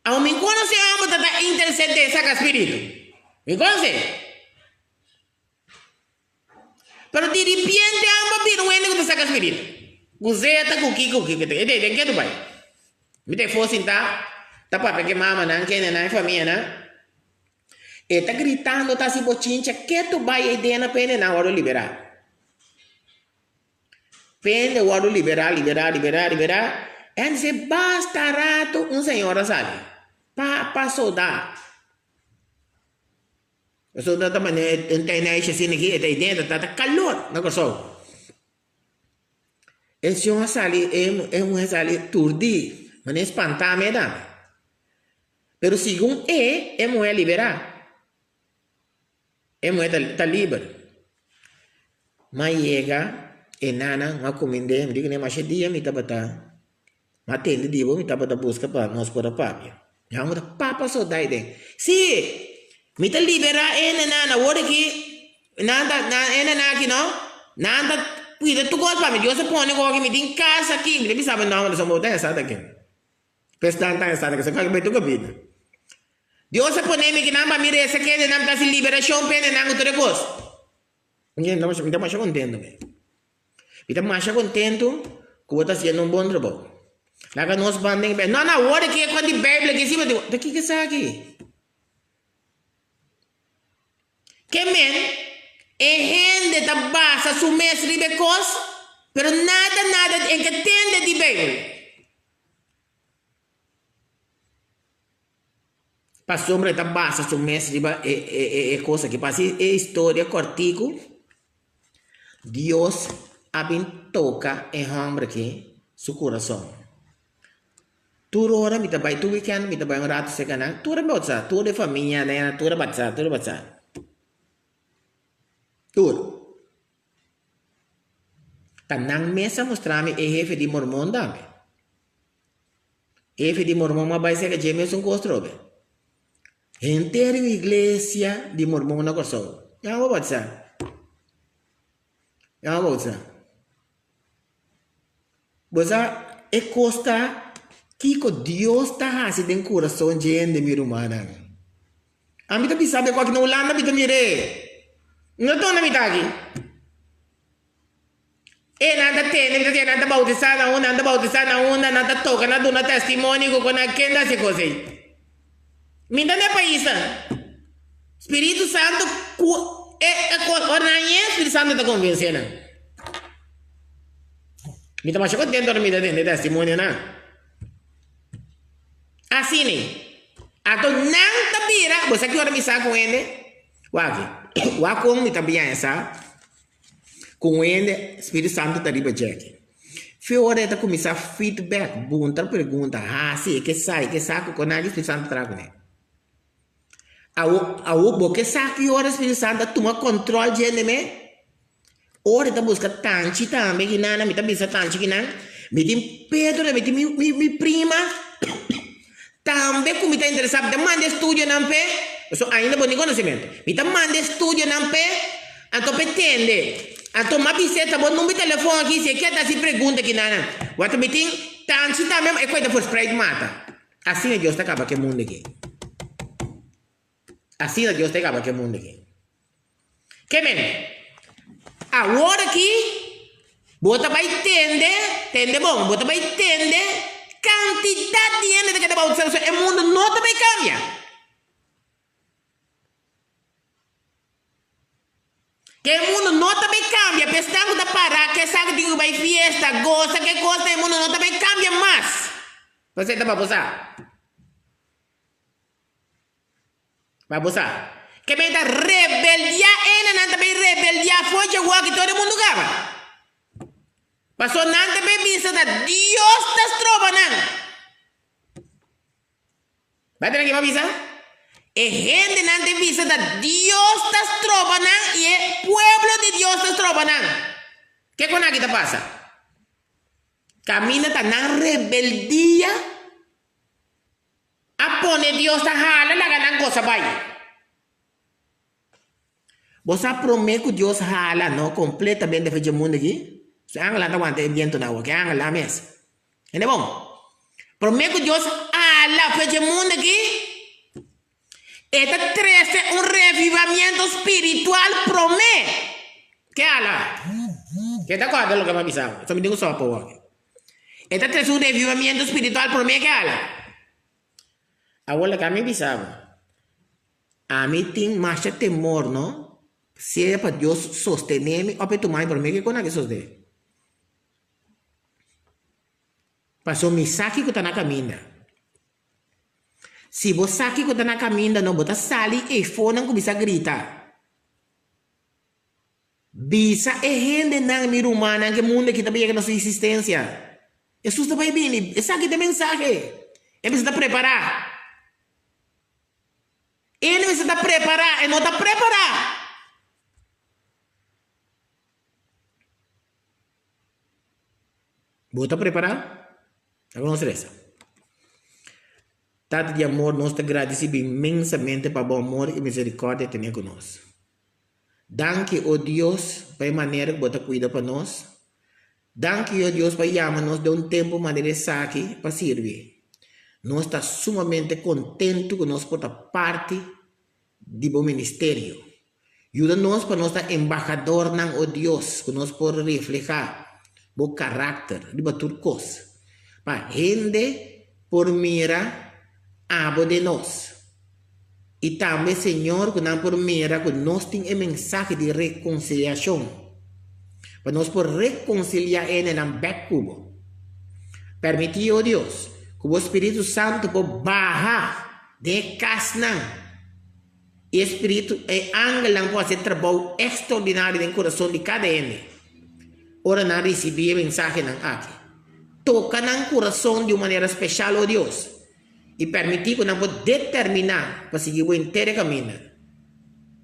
Aun mi konosé amor ta ta intercede saka spiritu mi konosé. Pero di ripiente amba bira un hende ku ta saka spiritu. Ku zeta, ku kiko, ku kiko. E den ke tu bai? Mi ta e for sintá, ta papia ku e mamanan, ku hendenan, e famianan. E ta gritando, ta hasi bochincha, ke tu bai ei den pa hendenan wòrdu liberá. Pende wòrdu liberá, liberá, liberá, liberá. En se basta rato un señora sali. Pa soldá. Pasobra ta manera un tijnijsje asina aki, e ta ei dentro, ta ta kalor na Kòrsou. E shon a sali, e muhé a sali turdí, manera spantá mi a dame. Pero segun e, e muhé a liberá. E muhé ta ta liber. Mi a yega e nana, mi a kumind'é, mi di kuné masha dia mi tabata Mi a tende di bo, mi tabata buska pa nos por a papia. Mi amo ta papa so dai den. Sí! Mi ta liberá e hendenan awor aki, nan ta, nan, e hendenan aki no, nan ta cuida tur cos pa mi. Dios a pone cu aki mi tin cas aki. Mi ta bisa bo nomber, pasobra bo ta esat aki. Pues nan ta esat aki, so kak bai tur cabida. Dios a pone mi kinan pa mi reza cu e hendenan, mi ta haci liberacion pa e hendenan cu tur e cos. Mi ta masha contento mi. Mi ta masha kontentu ku bo ta hasiendo un bon trabou. Laga nos ban den Bijbel. No, no, awor aki e kos di Bijbel aki si bo di, ta kiko esaki? Ke men, e hende ta basa su mes riba e kos, pero nada, nada e ke tende di Bijbel. Pasobra e ta basa su mes riba e kos aki. Pa hasi e historia kòrtiku, Dios a bin toka e hòmber aki su kurason. Tur ora mi ta bai, tur wikènt mi ta bai un ratu serka nan, tur a batisá, tur e famia, tur a batisá, tur a batisá. Tur. Ta nan mes a mustra mi e hefe di mormon tambe. Hefe di mormon a bai serka dje mesun kos trobe. Henter un iglesia di mormon na Kòrsou. Ya bo batisá. Ya bo batisá. Bo sa e kos ta. Kiko Dios ta hasi den kurason dje hende, mi rumannan? Ami ta bisa bo ku aki na Hulanda mi ta mir'é. No ta unda mi ta aki. E nan ta tende, mi ta siña nan ta bautisá na unda, nan ta bautisá na unda, nan ta toka, nan duna testimonio ku nan ken ta hasi e kos ei. Mi ta na e paisnan. Spiritu Santu ku e e kos, ora nan hañ'é, Spiritu Santu ta konvensé nan. Mi ta masha kontento ora mi ta tende testimonionan. Asina ei. Anto nan ta bira, bo sa ki ora mi sa ku hende? Wak, wak kon mi ta biña sa? Ku un hende, Spiritu Santu ta riba dje aki. Fe ora e ta kuminsá feedback, buntra pregunta, hasi, e ke sa, e ke sa ku kon aki Spiritu Santu traha kuné. Awo, awo bo ke sa ki ora Spiritu Santu a tuma kòntròl dje hende me? Ora e ta buska tanchi tambe kinan, mi ta bisa tanchi kinan, mi tin Pedro, mi tin mi, mi, mi prima tambe ku mi ta interesá, mi ta manda e studionan p'e, pasobra ainda bo tin konosementu, mi ta manda e studionan p'e, Anto p'e tende. Anto m'a bis'é ta bo number telefon aki si e kier ta hasi pregunta kinanan. Wak mi tin tanchi tambe e koe ta verspreid mata. Asina Dios ta kaba ku e mundu aki. Asina Dios ta kaba ku e mundu aki. Ke men? Awor aki bo ta bai tende, tende bon, bo ta bai tende kantidat di hende ta keda bautisá pasobra e mundu no ta bai kambia. Ke mundu no ta bay cambia, pa esnan cu ta para ke sa cu tin cu bay fiesta, goza, ke cos na e mundu no ta bay cambia mas. Pasobra ta pa bo sa. Pa bo sa. Ke bay ta rebeldia ena nan ta bay rebeldia for dje wak todo e mundu caba. Pasobra nan ta bay bisa ta Dios ta stroba nan. Bo a tene ke bo a bisa? E hendenan ta bisa ta Dios ta stroba nan i e pueblo di Dios ta stroba nan. Ke kon aki ta pasa? Kaminda ta nan rebeldia a pone Dios ta hala laga nan gosa bai. Bo sa promé ku Dios hala no kompletamente for dje mundu aki? Su angelnan ta wanta e bientunan awor, ke angelnan mes. Hende bon, promé ku Dios hala for dje mundu aki, e ta trese un revivamiento spiritual promé ke hala. Ke ta kòrda loke mi a bisa bo? So mi tin ku sopa awor. E ta trese un revivamiento spiritual promé ke hala. Awor laga mi bisa bo, ami tin masha temor no, sea pa Dios sostené mi òf e tuma mi promé ke kon aki sosodé. Pasobra mi sa kiko ta na kaminda. Si bo sa kiko ta na kaminda no, bo ta sali eifó nan kuminsá grita. Bisa e hendenan, mi rumannan, ku e mundu aki ta yega na su eksistensia. Hesus ta bai bini. Esaki ta e mensahe. E mester ta prepará. E mester ta prepará. E no ta prepará. Bo ta prepará? Laga nos resa. Tata di amor, nos ta gradisí bo inmensamente pa bo amor i miserikòrdia tene ku nos. Danki, o Dios, pa e manera ku bo ta kuida pa nos. Danki, o Dios, pa yama nos den un tempu manera esaki pa sirbi. Nos ta sumamente kontentu ku nos por ta parti di bo ministerio. Yuda nos pa nos ta embahadornan, o Dios, ku nos por reflehá bo karakter riba tur kos, pa hende por mira abo den nos. I tambe, Señor, ku nan por mira ku nos tin e mensahe di rekonsiliashon, pa nos por rekonsiliá hendenan bèk ku bo. Permití, o Dios, ku bo Spiritu Santu por baha den e kasnan. E spiritu, e angelnan por hasi e trabou ekstraordinario den kurason di kada hende ora nan risibí e mensahenan aki. Toka nan kurason di un manera speshal, o Dios, i permití ku nan por determiná pa sigui bo henter e kaminda.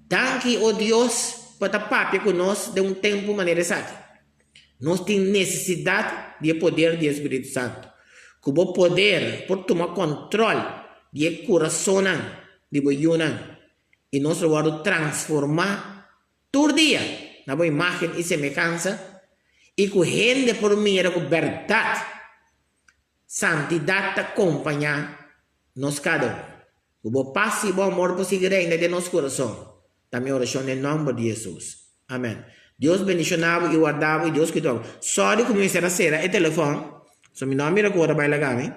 Danki, o Dios, pa ta papia ku nos den un tempu manera esaki. Nos tin nesesidat di e poder di e Spiritu Santu. Ku bo poder por tuma kòntròl di e kurasonnan di bo yunan i nos lo wòrdu transformá tur dia na bo imágen i semehansa i ku hende por mira ku bèrdat. Santidat ta kompañá nos kada un. Ku bo pas i bo amor por sigui reina den nos kurason. Ta mi orashon den nòmber di Hesus. Amèn. Dios bendishoná bo i warda bo i Dios kuida bo. Sòri ku mi mester a sera e telefòn, so mi no a mira ku ora bai laga mi,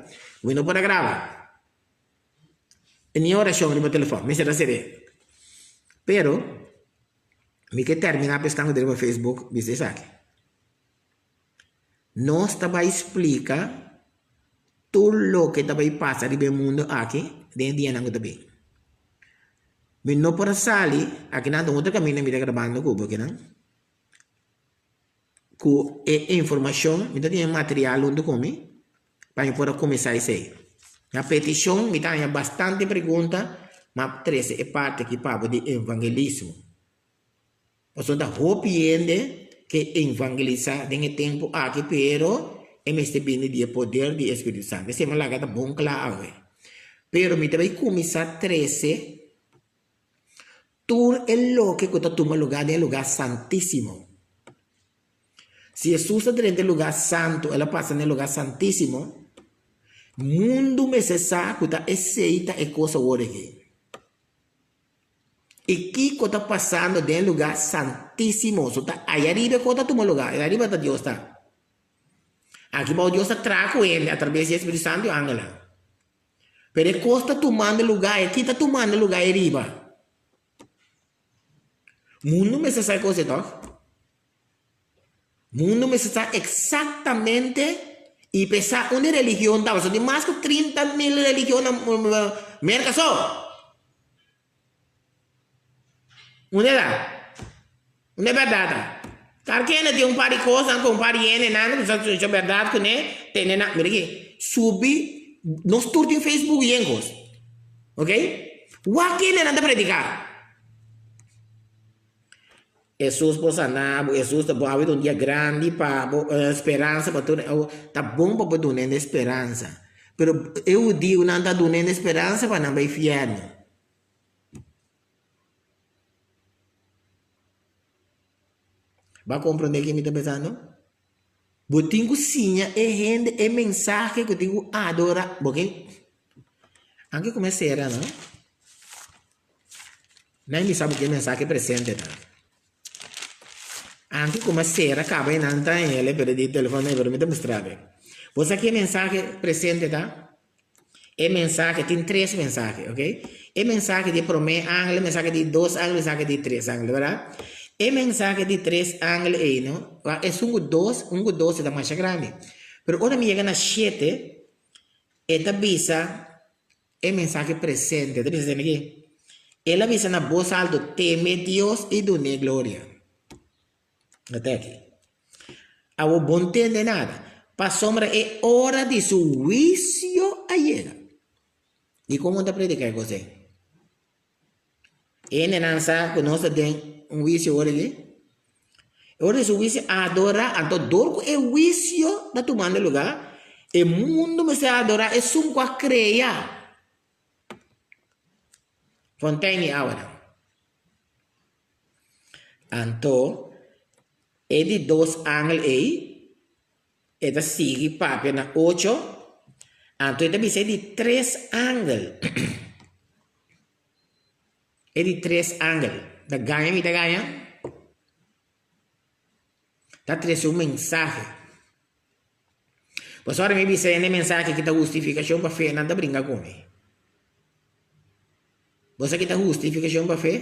ku mi no por a graba ni orashon riba telefòn, mester a ser'é. Pero mi ke terminá pa esnan ku ta riba Facebook bisa esaki. Nos ta bai splika tur loke ta bai pasa riba e mundu aki den e dianan ku ta bin. Mi no por a sali, akinan ta un otro kaminda mi ta grabando ku bo akinan, ku e informashon, mi ta tin e material huntu ku mi pa mi por a kuminsá esei. Na petishon mi ta haña bastante pregunta, mi a trese e parti aki pa bo di evangelismo. Pasobra ta hopi hende ke evangelisá den e tempu aki, pero e mester bini di e poder di e Spiritu Santu. Esei mi a laga ta bon kla awe. Pero mi ta bai kuminsá trese tur e loke ku ta tuma lugá den e lugá santísimo. Si Hesus a drenta e lugá santu, el a pasa na e lugá santísimo, mundu mester sa ku ta esei ta e kos awor aki. I kiko ta pasando den e lugá santísimo? So ta aya riba e kos ta tuma lugá, aya riba ta Dios ta. Aki bou Dios ta traha ku hende atrabes di e Spiritu Santu i angelnan. Pero e kos ta tumando lugá, e ki ta tumando lugá ei riba? Mundu mester sa e kos ei tòg? Mundu mester sa eksaktamente i p'e sa unda e religion ta, pasobra tin mas ku 30,000 religion na Merka so. Unda ta? Unda e bèrdat ta? Kar kende tin un par di kosnan ku un par di hendenan ku sa sosha bèrdat kuné, tene nan, mira aki, subi, nos tur tin Facebook yen kos, ok? Wak kendenan ta prediká? Hesus por sana bo, Hesus ta bo ta un dia grandi pa bo, speransa pa tur, ta bon pa bo duna hende speransa, pero e hudiunan ta duna hende speransa pa nan bai fièrnu. Bo a komprondé ke mi ta pensando? Bo tin ku siña e hende e mensahe ku tin ku adorá. Bo ke? Anke ku mi a sera no, nan bisa bo ke mensahe presente ta. Anke ku mi a sera kaba e nan ta hel pero di telefòn pero mi ta mustra bo. Bo sa ke mensahe presente ta? E mensahe, tin tres mensahe, ok? E mensahe di promé angel, e mensahe di dos angel, e mensahe di tres angel, verdad? E mensahe di tres angel ei, no? Wa esun ku dos, un ku dos e ta masha grandi. Pero ora mi yega na shete, e ta bisa e mensahe presente, e ta bisa asina aki, El a bisa na bos alto, Teme Dios i dun'é gloria. Ata aki. Awor bo ntende nada, pasobra e ora di su huisio a yega. Di kon bo ta prediká e kos ei? E hendenan sa ku nos ta den un huisio ora aki. E ora di su huisio adorá, anto dor ku e huisio ta tumando lugá, e mundu mester adorá esun ku a krea fontein di awanan. Anto, e di dos angel ei, e ta sigui papia na ocho, anto e ta bisa e di tres angel, e di tres angel, ta gaña mi ta gaña? Ta trese un mensahe. Pasobra mi bisa hende mensahe ki ta hustifikashon pa fe, nan ta bringa ku mi. Bo sa ki ta hustifikashon pa fe?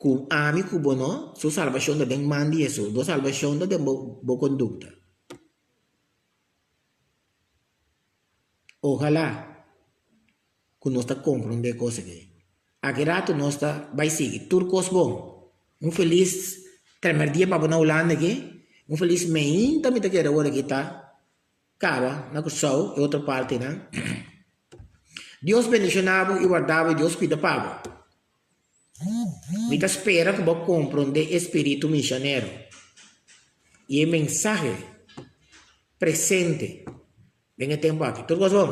Ku ami ku bo no, su salbashon ta den man di Hesus. Bo salbashon ta den bo bo kondukta. Ojalá ku nos ta komprondé kos aki. Aki ratu nos ta bai sigui tur kos bon. Un felis tremerdia pa bo na Hulanda aki. Un felis meinta mi ta kere awor aki ta kaba na Kòrsou e otro partinan. Dios bendishoná bo i warda bo i Dios kuida pa bo. Mi ta spera ku bo komprondé e spiritu mishonero i e mensahe presente den e tempu aki. Tur kos bon?